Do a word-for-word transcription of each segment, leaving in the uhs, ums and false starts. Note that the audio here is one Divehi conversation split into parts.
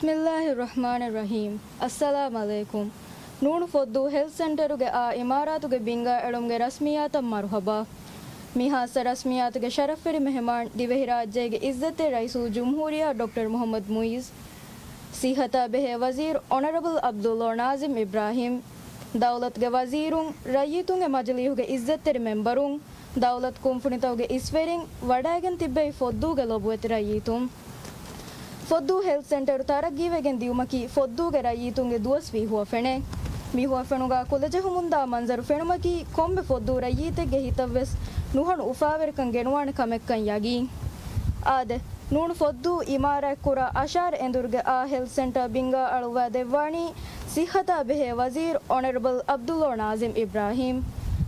ބިސްމިއްލާހި ރަޙްމާނި ރަޙީމް. އައްސަލާމް ޢަލައިކުމް. ނޫނު ފޮއްދޫ ހެލްތް ސެންޓަރުގެ އާ އިމާރާތުގެ ބިންގާ އެޅުމުގެ ރަސްމިއްޔާތަށް މަރުޙަބާ. މި ޚާއްޞަ ރަސްމިއްޔާތުގެ ޝަރަފްވެރި މެހެމާން ދިވެހިރާއްޖޭގެ ޢިއްޒަތްތެރި ރައީސުލްޖުމްހޫރިއްޔާ ޑޮކްޓަރ މުޙައްމަދު މުޢިއްޒު، ޞިއްޙަތާ ބެހޭ ވަޒީރު އޮނަރަބަލް ޢަބްދުﷲ ނާޒިމް އިބްރާހީމް، ދައުލަތުގެ ވަޒީރުން، ރައްޔިތުންގެ މަޖިލީހުގެ ޢިއްޒަތްތެރި މެންބަރުން، ދައުލަތު ކުންފުނިތަކުގެ އިސްވެރިން، ވަޑައިގެން ތިއްބެވި ފޮއްދޫގެ ލޮބުވެތި ރައްޔިތުން. ފޮއްދޫ ހެލްތް ސެންޓަރު ތަރައްގީވެގެން ދިޔުމަކީ ފޮއްދޫގެ ރައްޔިތުންގެ ދުވަސްވީ ހުވަފެނެއް. މި ހުވަފެނުގާ ކުލަޖެހުމުންދާ މަންޒަރު ފެނުމަކީ ކޮންމެ ފޮއްދޫ ރައްޔިތެއްގެ ހިތަށްވެސް ނުހަނު އުފާވެރިކަން ގެނުވާނެ ކަމެއްކަން ޔަގީން. އާދެ، ނޫނު ފޮއްދޫ އިމާރާތްކުރާ އަށާރަ އެނދުރުގެ އާ ހެލްތް ސެންޓަރ ބިންގާ އަޅުއްވާ ދެއްވާނީ ޞިއްޙަތާ ބެހޭ ވަޒީރު އޮނަރަބަލް ޢަބްދުﷲ ނާޒިމް އިބްރާހީމް.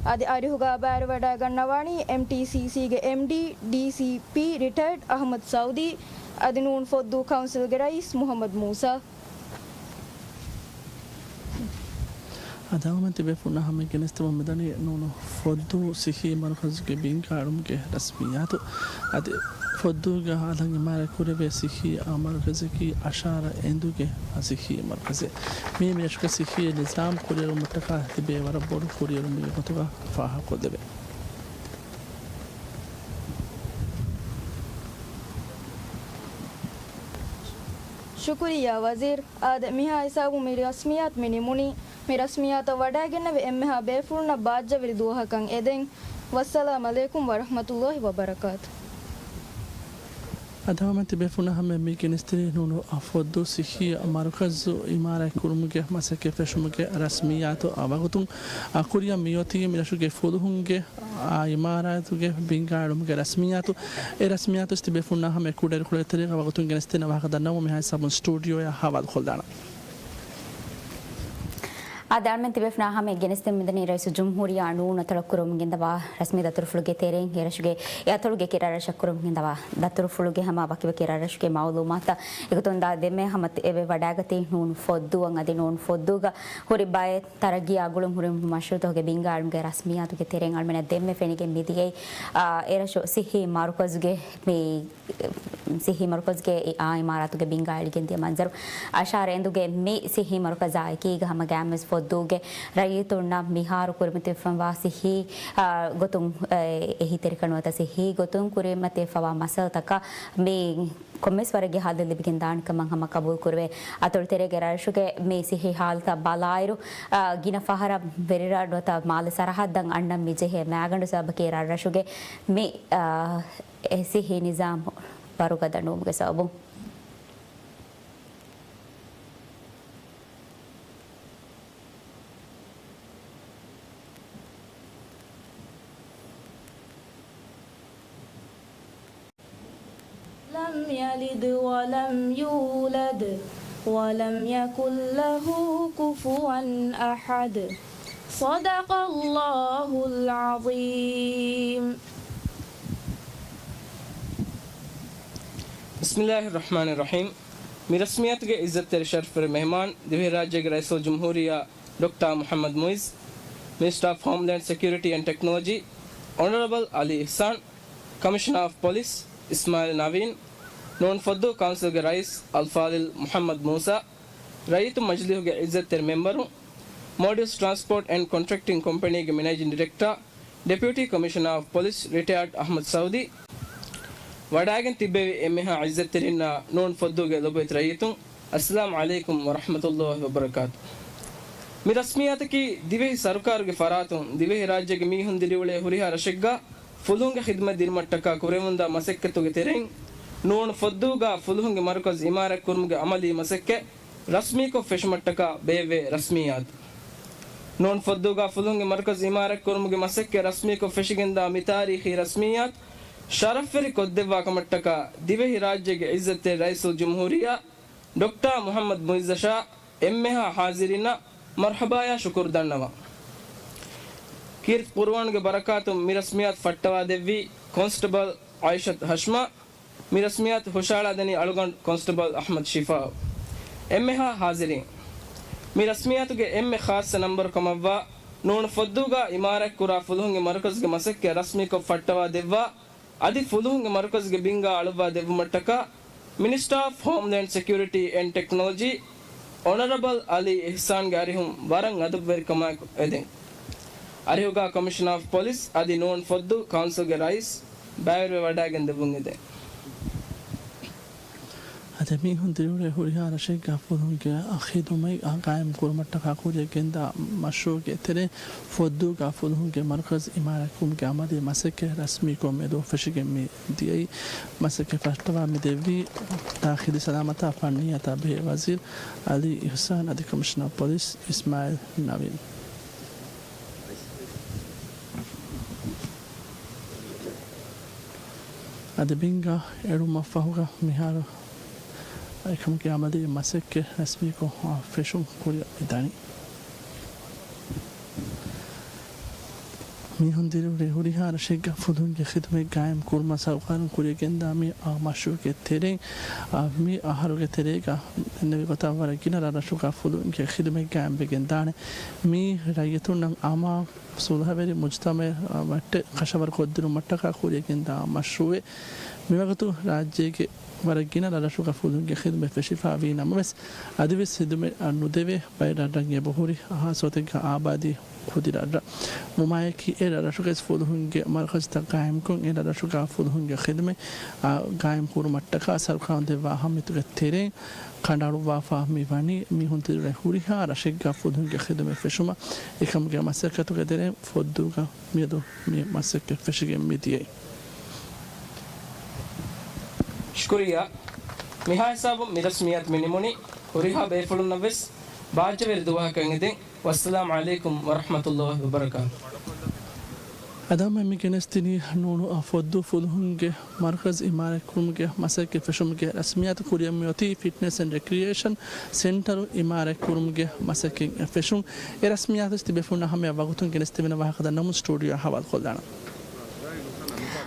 އަދި އަރިހުގާ ބައިވެރިވަޑައިގަންނަވާނީ އެމްޓީސީސީގެ އެމްޑީ، ޑީސީޕީ ރިޓަޔަރޑް އަޙްމަދު ސައުދީ، އަދި ނޫން ފޮއްދޫ ކައުންސިލްގެ ރައީސް މުޙައްމަދު މޫސާ. އަދި އަޅުގަނޑުމެން ތިބޭފުޅުންނާ ހަމަ ގެނެސްދެމުން މިދަނީ ނޫނު ފޮއްދޫ ޞިއްޙީ މަރުކަޒުގެ ބިންގާ އެޅުމުގެ ރަސްމިއްޔާތު. އަދި ފޮއްދޫގެ އަލަށް އިމާރާތް ކުރެވޭ ޞިއްޙީ އާ މަރުކަޒަކީ އަށާރަ އެނދުގެ އާ ޞިއްޙީ މަރުކަޒެއް. މިއީ މިރަށުގެ ޞިއްޙީ ނިޒާމް ކުރިއެރުމަށްޓަކާ ތިބޭ ވަރަށް ބޮޑު ކުރިއެރުމެއްގެ ގޮތުގަ ފާހަގަކޮށްލެވޭ. ޝުކުރިއްޔާ ވަޒީރު. އާދެ، މިހާ ހިސާބުން މި ރަސްމިއްޔާތު މި ނިމުނީ. މި ރަސްމިއްޔާތަށް ވަޑައިގެންނެވި އެންމެހާ ބޭފުޅުންނަށް ބާއްޖަވެރި ދުވަހަކަށް އެދެން. ވައްސަލާމް ޢަލައިކުމް ވަރަޙްމަތުﷲ ވަބަރަކާތު. އަދި ހަމަ ތިބޭފުޅުންނާ ހަމަ މި ގެނެސްދިނީ ނޫނު ފޮއްދޫ ޞިއްޙީ މަރުކަޒު އިމާރާތް ކުރުމުގެ މަސައްކަތް ފެށުމުގެ ރަސްމިއްޔާތު ވަގުތުން. އަ، ކުރިއަށް މިއޮތީ މިރަށުގެ ފުލުހުންގެ އާ އިމާރާތުގެ ބިންގާ އެޅުމުގެ ރަސްމިއްޔާތު. އެ ރަސްމިއްޔާތު ތިބޭފުޅުންނާ ހަމަ ކުޑައިރުކޮޅެއް ތެރޭގަ ވަގުތުން ގެނެސްދޭނެ ވާހަކަ ދަންނަވަމުން މިހާ ހިސާބުން ސްޓޫޑިއޯއަށް ހަވާލުކޮށްލާނަން. އާދެ، އަޅުމެން ތިބޭފުންނާ ހަމަ ގެނެސްދެމުން މިދަނީ ރައީސުލްޖުމްހޫރިއްޔާ ނޫނު އަތޮޅަށް ކުރަމުން ގެންދަވާ ރަސްމީ ދަތުރުފުޅުގެ ތެރެއިން. އެރަށުގެ އެ އަތޮޅުގެ ކިރާރަށަށް ކުރަމުން ގެންދަވާ ދަތުރުފުޅުގެ ހަމަ ވަކިވަކި ރަށްރަށުގެ މައުލޫމާތަށް އެގޮތުން ދާ ދެންމެ ހަމަ އެބަ ވަޑައިގަތީ ނޫނު ފޮއްދޫއަށް. އަދި ނޫނު ފޮއްދޫގަ ހުރި ބައެއް ތަރައްގީ އަގުޅުން ހުރި މަޝްރޫޢުތަކުގެ ބިންގާ އެޅުމުގެ ރަސްމިއްޔާތުގެ ތެރެއިން އަޅުމެންނަށް ދެންމެ ފެނިގެން މިދިޔައީ، އާ، އެރަށު ޞިއްޙީ މަރުކަޒުގެ މި ޞިއްޙީ މަރުކަޒުގެ އާ އިމާރާތުގެ ބިންގާ އެޅިގެން ދިޔަ މަންޒަރު. އަށާރަ އެނދުގެ މި ސިއްޙީ މަރުކަޒާ އެކީގަ ހަމަ ގާތްމެސް ފޮއްދޫގެ ރައްޔިތުންނަށް މިހާރު ކުރިމަތިވެފަވާ ސިއްޙީ، އާ، ގޮތުން، އެ، އެހީތެރިކަން ނުވަތަ ސިއްޙީ ގޮތުން ކުރިމަތިވެފަވާ މައްސަލަތަކަށް މި ކޮންމެސް ވަރެއްގެ ހައްލެއް ލިބިގެން ދާނެ ކަމަށް ހަމަ ޤަބޫލު ކުރެވޭ. އަތޮޅު ތެރޭގެ ރަށުގެ މި ސިއްޙީ ހާލަތަށް ބަލާއިރު، އާ، ގިނަ ފަހަރަށް ވެރިރަށް ނުވަތަ މާލެ ސަރަހައްދަށް އަންނަން މި ޖެހޭ މައިގަނޑު ސަބަބަކީ ރަށްރަށުގެ މި، އާ، އެ ސިއްޙީ ނިޒާމް ވަރުގަދަ ނުވުމުގެ ސަބަބުން. لم يلد ولم يولد ولم يكن له كفوا أحد. صدق الله العظيم. بسم الله الرحمن الرحيم. މި ރަސްމިއްޔާތުގެ ޢިއްޒަތްތެރި ޝަރަފްވެރި މެހެމާން ދިވެހިރާއްޖޭގެ ރައީސުލްޖުމްހޫރިއްޔާ ޑޮކްޓާ މުޙައްމަދު މުޢިއްޒު، މިނިސްޓަރ އޮފް ހޯމްލޭންޑް ސެކިއުރިޓީ އެންޑް ޓެކްނޮލޮޖީ، އޮނަރަބަލް އަލީ އިޙްސާން، ކަމިޝަނާ އޮފް ޕޮލިސް އިސްމާއިލް ނަވީން، ނޫން ފޮއްދޫ ކައުންސިލްގެ ރައީސް އަލްފާޟިލް މުޙައްމަދު މޫސާ، ރައްޔިތު މަޖިލީހުގެ ޢިއްޒަތްތެރި މެމްބަރުން، މޯލްޑިވްސް ޓްރާންސްޕޯޓް އެންޑް ކޮންޓްރެކްޓިން ކޮމްޕެނީގެ މެނޭޖިން ޑިރެކްޓާ، ޑެޕިއުޓީ ކޮމިޝަނާ އޮފް ޕޮލިސް ރިޓަޔާޑް އަޙްމަދު ސައުދީ، ވަޑައިގެން ތިއްބެވި އެންމެހާ ޢިއްޒަތްތެރިންނާ ނޫން ފޮއްދޫގެ ލޮބުވެތި ރައްޔިތުން، އައްސަލާމް ޢަލައިކުމް ވަރަޙްމަތުﷲ ވަބަރަކާތު. މި ރަސްމިއްޔާތަކީ ދިވެހި ސަރުކާރުގެ ފަރާތުން ދިވެހިރާއްޖޭގެ މީހުން ދިރިއުޅޭ ހުރިހާ ރަށެއްގަ ފުލުހުންގެ ޚިދުމަތް ދިނުމަށްޓަކާ ކުރެވެމުންދާ މަސައްކަތުގެ ތެރެއިން، ނޫން ފޮއްދޫގަ ފުލުހުންގެ މަރުކަޒު އިމާރާތްކުރުމުގެ ޢަމަލީ މަސައްކަތް ރަސްމީކޮށް ފެށުމަށްޓަކާ ބޭއްވޭ ރަސްމިއްޔާތު. ނޫން ފޮއްދޫގަ ފުލުހުންގެ މަރުކަޒު އިމާރާތްކުރުމުގެ މަސައްކަތް ރަސްމީކޮށް ފެށިގެންދާ މި ތާރީޚީ ރަސްމިއްޔާތު ޝަރަފްވެރި ކޮށްދެއްވާ ކަމަށްޓަކާ ދިވެހިރާއްޖޭގެ ޢިއްޒަތްތެރި ރައީސުލްޖުމްހޫރިއްޔާ ޑޮކްޓާ މުޙައްމަދު މުޢިއްޒަށާ އެންމެހާ ޙާޟިރީންނަށް މަރްޙަބާޔާ ޝުކުރު ދަންނަވަން. ކީރިތި ޤުރުއާނުގެ ބަރަކާތުން މި ރަސްމިއްޔާތު ފައްޓަވާދެއްވީ ކޮންސްޓަބަލް ޢާއިޝަތު ހަޝްމާ. މި ރަސްމިއްޔާތު ހުށަހަޅާދެނީ އަޅުގަނޑު ކޮންސްޓަބަލް އަޙްމަދު ޝިފާއު. އެންމެހާ ޙާޟިރީން، މި ރަސްމިއްޔާތުގެ އެންމެ ޚާއްޞަ ނަންބަރު ކަމަށްވާ ނޫނު ފޮއްދޫގަ އިމާރާތްކުރާ ފުލުހުންގެ މަރުކަޒުގެ މަސައްކަތް ރަސްމީކޮށް ފައްޓަވާ ދެއްވާ، އަދި ފުލުހުންގެ މަރުކަޒުގެ ބިންގާ އަޅުއްވާ ދެއްވުމަށްޓަކާ މިނިސްޓާ އޮފް ހޯމްލޭންޑް ސެކިއުރިޓީ އެންޑް ޓެކްނޮލޮޖީ އޮނަރަބަލް އަލީ އިޙްސާންގެ އަރިހުން ވަރަށް އަދަބުވެރިކަމާއެކު އެދެން. އަރިހުގަ ކޮމިޝަނަރ އޮފް ޕޮލިސް އަދި ނޫން ފޮއްދޫ ކައުންސިލްގެ ރައީސް ބައިވެރިވެވަޑައިގެން ދެއްވުން އެދެން. އަދި މީހުން ދިރިއުޅޭ ހުރިހާ ރަށެއްގަ ފުލުހުންގެ ޚިދުމަތް ގާއިމް ކުރުމަށްޓަކާ ކުރިއަށް ގެންދާ މަޝްރޫޢުގެ ތެރެއިން ފޮއްދޫގަ ފުލުހުންގެ މަރުކަޒް އިމާރާތްކުރުމުގެ އަމަލީ މަސައްކަތް ރަސްމީކޮށް މެދު ފެށިގެން މި ދިޔައީ. މަސައްކަތް ފައްޓަވާ މި ދެއްވީ ދާޚިލީ ސަލާމަތާ ފަންނިއްޔާތާ ބެހޭ ވަޒީރު އަލީ އިޙްސާން އަދި ކޮމިޝަނަރ ޕޮލިސް އިސްމާޢީލް ނަވީން. އަދި ބިންގާ އެޅުމަށްފަހުގަ މިހާރު އެކަމުގެ އަމަލީ މަސައްކަތް ރަސްމީކޮށް ފެށުން ކުރިއަށް މި ދަނީ. މީހުން ދިރިއުޅޭ ހުރިހާ ރަށެއްގަ ފުލުހުންގެ ޚިދުމަތް ގާއިމް ކުރުމަށް ސަރުކާރުން ކުރިއަށް ގެންދާ މި މަޝްރޫޢުގެ ތެރެއިން، މި އަހަރުގެ ތެރޭގަ ދެންނެވި ގޮތަށް ވަރަށް ގިނަ ރަށްރަށުގަ ފުލުހުންގެ ޚިދުމަތް ގާއިމްވެގެން ދާނެ. މީ ރައްޔިތުންނަށް އަމާ ސުލްހަވެރި މުޖުތަމަޢެއް ވައްޓެއް ކަށަވަރު ކޮށްދިނުމަށްޓަކާ ކުރިއަށް ގެންދާ މަޝްރޫޢެއް. މިވަގުތު ރާއްޖޭގެ ވަރަށް ގިނަ ރަށްރަށުގަ ފުލުހުންގެ ޚިދުމަތް ފެށިފަ ވީ ނަމަވެސް، އަދިވެސް ޚިދުމަތް ނުދެވޭ ބައެއް ރަށްރަށް އެބަހުރި ހާއްސަ ގޮތެއްގަ އާބާދީ ކުދި ރަށްރަށް. މުމާޔަކީ އެ ރަށްރަށުގައި ފުލުހުންގެ މަރުކަޒުތައް ގާއިމްކޮށް، އެ ރަށްރަށުގަ ފުލުހުންގެ ޚިދުމަތް، އާ، ގާއިމް ކުރުމަށްޓަކާ ސަރުކާރުން ދެއްވާ އަހައްމިއްޔަތުގެ ތެރެއިން ކަނޑައަޅުއްވާފަ މި ވަނީ މީހުން ދިރިއުޅޭ ހުރިހާ ރަށެއްގަ ފުލުހުންގެ ޚިދުމަތް ފެށުމަށް. އެކަމުގެ މަސައްކަތުގެ ތެރެއިން ފޮއްދޫގަ މިއަދު މި މަސައްކަތް ފެށިގެން މި ދިޔައީ. ޝުކުރިއްޔާ. މިހާ ހިސާބުން މި ރަސްމިއްޔާތު މި ނިމުނީ. ހުރިހާ ބޭފުޅުންނަށް ވެސް ބާއްޖަވެރި ދުވަހަކަށް އެދެން. ވައްސަލާމް ޢަލައިކުމް ވަރަޙްމަތުﷲި ވަބަރަކާތުހު. އަދި މި ގެނެސްދިނީ ނޫނު ފޮއްދޫ ފުލުހުންގެ މަރުކަޒް އިމާރާތްކުރުމުގެ މަސައްކަތް ފެށުމުގެ ރަސްމިއްޔާތު. ކުރިއަށް މިއޮތީ ފިޓްނެސް އެންޑް ރެކްރިއޭޝަން ސެންޓަރު އިމާރާތްކުރުމުގެ މަސައްކަތް ފެށުން. އެ ރަސްމިއްޔާތު ތިބޭފުޅުންނާ ހަމަޔަށް ވަގުތުން ގެނެސްދެވޭނެ ވާހަކަ ދަންނަމުން ސްޓޫޑިއޯއަށް ހަވާލުކޮށްލާނަން.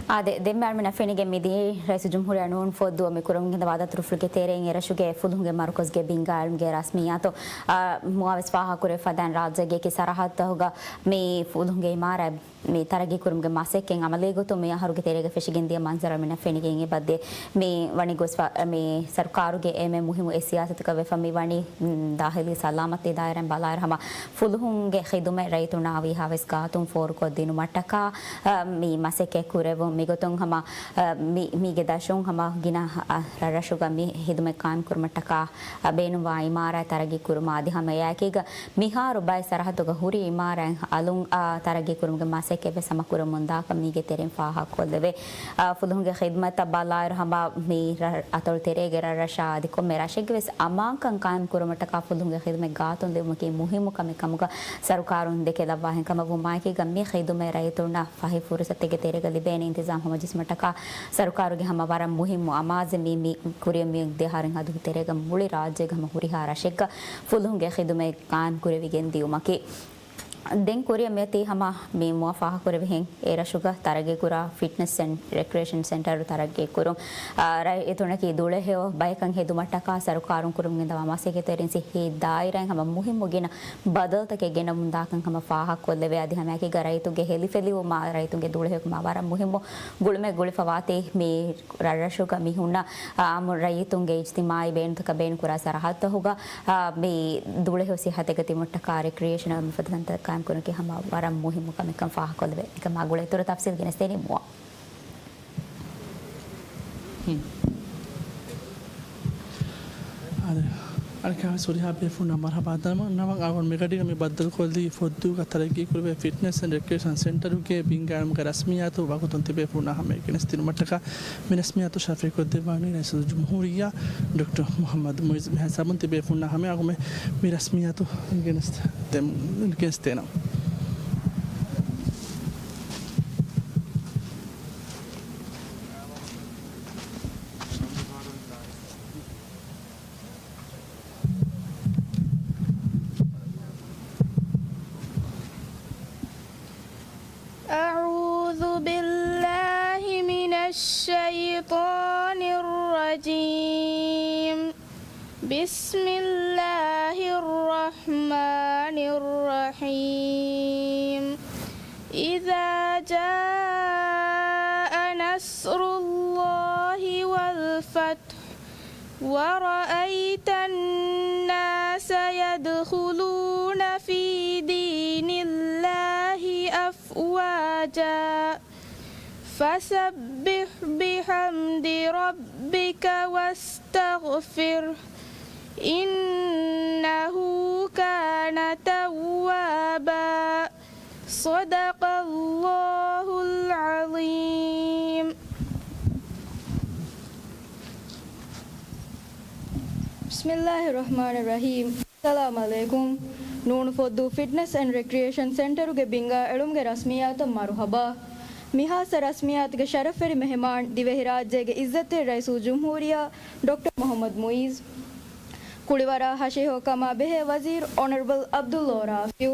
އާދެ، ދެންމެ އަޅުމެންނަށް ފެނިގެން މިދިޔައީ ރައީސުލްޖުމްހޫރިއްޔާ ނޫން ފޮއްދޫއަށް މި ކުރަމުން ގެންދަވާ ދަތުރުފުޅުގެ ތެރެއިން އެރަށުގެ ފުލުހުންގެ މަރުކަޒުގެ ބިންގާ އެޅުމުގެ ރަސްމިއްޔާތު. އާ، މުއާ ވެސް ފާހަގަކުރެއްވި ފަދައިން ރާއްޖޭގެ އެކި ސަރަހައްދުތަކުގަ މި ފުލުހުންގެ އިމާރާތް މި ތަރައްގީކުރުމުގެ މަސައްކަތް އަމަލީގޮތުން މި އަހަރުގެ ތެރޭގަ ފެށިގެން ދިޔަ މަންޒަރު އަޅުމެންނަށް ފެނިގެން އެބަ ދޭ. މި ވަނީ ގޮސް މި ސަރުކާރުގެ އެންމެ މުހިއްމު އެއް ސިޔާސަތަކަށް ވެފަ މި ވަނީ، މް، ދާޚިލީ ސަލާމަތީ ދާއިރާއިން ބަލާއިރު ހަމަ ފުލުހުންގެ ޚިދުމަތް ރައްޔިތުންނާ ވީހާވެސް ގާތުން ފޯރުކޮށްދިނުމަށްޓަކާ، އަ، މި މަސައްކަތް ކުރެވުން. މިގޮތުން ހަމަ، އަ، މި، މީގެ ދަށުން ހަމަ ގިނަ، އަ، ރަށްރަށުގަ މި ޚިދުމަތް ޤާއިމްކުރުމަށްޓަކާ، އަ، ބޭނުންވާ އިމާރާތް ތަރައްގީ ކުރުމާ އަދި ހަމަ އެއާއެކީގަ މިހާރު ބައެއް ސަރަހައްދުގަ ހުރި އިމާރާތް އަލުން، އާ، ތަރައްގީކުރުމުގެ މަސައްކަތްވެސް ހަމަ ކުރަމުންދާކަން މީގެ ތެރެއިން ފާހަގަކޮށްލެވޭ. އާ، ފުލުހުންގެ ޚިދުމަތަށް ބަލާއިރު ހަމަ މި ރަށް އަތޮޅު ތެރޭގެ ރަށްރަށާ އަދި ކޮންމެ ރަށެއްގެވެސް އަމާންކަން ޤާއިމް ކުރުމަށްޓަކާ ފުލުހުންގެ ޚިދުމަތް ގާތުން ލިބުމަކީ މުހިއްމު ކަމެއް ކަމުގަ ސަރުކާރުން ދެކެލައްވާހެން ކަމަށް ވުމާއެކީގަ މި ޚިދުމަތް ރައްޔިތުންނަށް ފަހި ފުރުސަތެއްގެ ތެރޭގަ ލިބޭނެ އިންތިޒާމް ހަމަޖެއްސުމަށްޓަކާ ސަރުކާރުގެ ހަމަ ވަރަށް މުހިއްމު އަމާޒެއް މީ، މި ކުރިއަށް މި ދެ އަހަރެއް ހަދު ތެރޭގަ މުޅި ރާއްޖޭގެ ހަމަ ހުރިހާ ރަށެއްގަ ފުލުހުންގެ ޚިދުމަތް ޤާއިމް ކުރެވިގެން ދިޔުމަކީ. ދެން ކުރިއަށް މިއޮތީ ހަމަ މި މުއާ ފާހަގަކުރެވިހެން އެ ރަށުގަ ތަރައްގީކުރާ ފިޓްނެސް އެންޑް ރެކްރިއޭޝަން ސެންޓަރު ތަރައްގީކުރުން. އާ، ރައްޔިތުންނަކީ ދުޅަހެޔޮ ބަޔަކަށް ހެދުމަށްޓަކާ ސަރުކާރުން ކުރަމުން ގެންދަވާ މަސައްކަތްތެރިން ސިއްހީ ދާއިރާއިން ހަމަ މުހިއްމު ގިނަ ބަދަލުތަކެއް ގެނަމުންދާކަން ހަމަ ފާހަގަކޮށްލެވޭ. އަދި ހަމައެކީގަ ރައްޔިތުންގެ ހެލިފެލިވުމާ ރައްޔިތުންގެ ދުޅަހެޔޮކަމާ ވަރަށް މުހިއްމު ގުޅުމެއް ގުޅިފަވާތީ މި ރަށްރަށުގަ މި ހުންނަ، އާ، އާއްމު ރައްޔިތުންގެ އިޖްތިމާޢީ ބޭނުންތަކަށް ބޭނުންކުރާ ސަރަހައްދުތަކުގަ، އާ، މި ދުޅަހެޔޮ ސިއްހަތެއްގަ ތިބުމަށްޓަކާ ރެކްރިއޭޝަނަލް މިފަދަ ތަންތަން ޤާއިމްކުރުމަކީ ހަމަ ވަރަށް މުހިއްމު ކަމެއްކަން ފާހަގަކޮށްލެވޭ. މިކަމާ ގުޅޭ އިތުރު ތަފްސީލް ގެނެސްދޭނީ މުއާ. އަދި، އަނެއްކާވެސް ހުރިހާ ބޭފުޅުންނަށް މަރުޙަބާ ދަންނަވަން. އަޅުގަނޑު މިގަޑީގަ މި ބައްދަލުކޮށްލީ ފޮއްދޫގަ ތަރައްގީކުރެވޭ ފިޓްނެސް އެންޑް ރެކްރިއޭޝަން ސެންޓަރުގެ ބިންގާއެޅުމުގެ ރަސްމިއްޔާތު. ވަގުތުން ތިބޭފުޅުންނާ ހަމަޔަށް ގެނެސްދިނުމަށްޓަކާ މި ރަސްމިއްޔާތު ޝަރަފުކޮށްދެއްވަނީ ރައީސުލްޖުމްހޫރިއްޔާ ޑޮކްޓަރ މުޙައްމަދު މުޢިއްޒު. މިހާ ހިސާބުން ތިބޭފުޅުންނާ ހަމަޔަށް އަޅުގަނޑު މި ރަސްމިއްޔާތު ގެނެސް ދެމު-، ގެނެސްދޭނަން. أعوذ بالله من الشيطان الرجيم. بسم الله الرحمن الرحيم. إذا جاء نصر الله والفتح ورأيت الناس يدخلون في دين الله أفواجا فسبح بحمد ربك واستغفره إنه كان توابا. صدق الله العظيم. بسم الله الرحمن الرحيم. އައްސަލާމު ޢަލައިކުމް. ނޫނު ފޮއްދޫ ފިޓްނަސް އެންޑް ރެކްރިއޭޝަން ސެންޓަރުގެ ބިންގާ އެޅުމުގެ ރަސްމިއްޔާތަށް މަރުޙަބާ. މި ޚާއްޞަ ރަސްމިއްޔާތުގެ ޝަރަފްވެރި މެހެމާން ދިވެހިރާއްޖޭގެ އިއްޒަތްތެރި ރައީސުލްޖުމްހޫރިއްޔާ ޑޮކްޓަރ މުޙައްމަދު މުޢިއްޒު. ކުޅިވަރާ ހަށިހެޔޮކަމާ ބެހޭ ވަޒީރު އޮނަރަބަލް ޢަބްދުﷲ ރާފިޢު.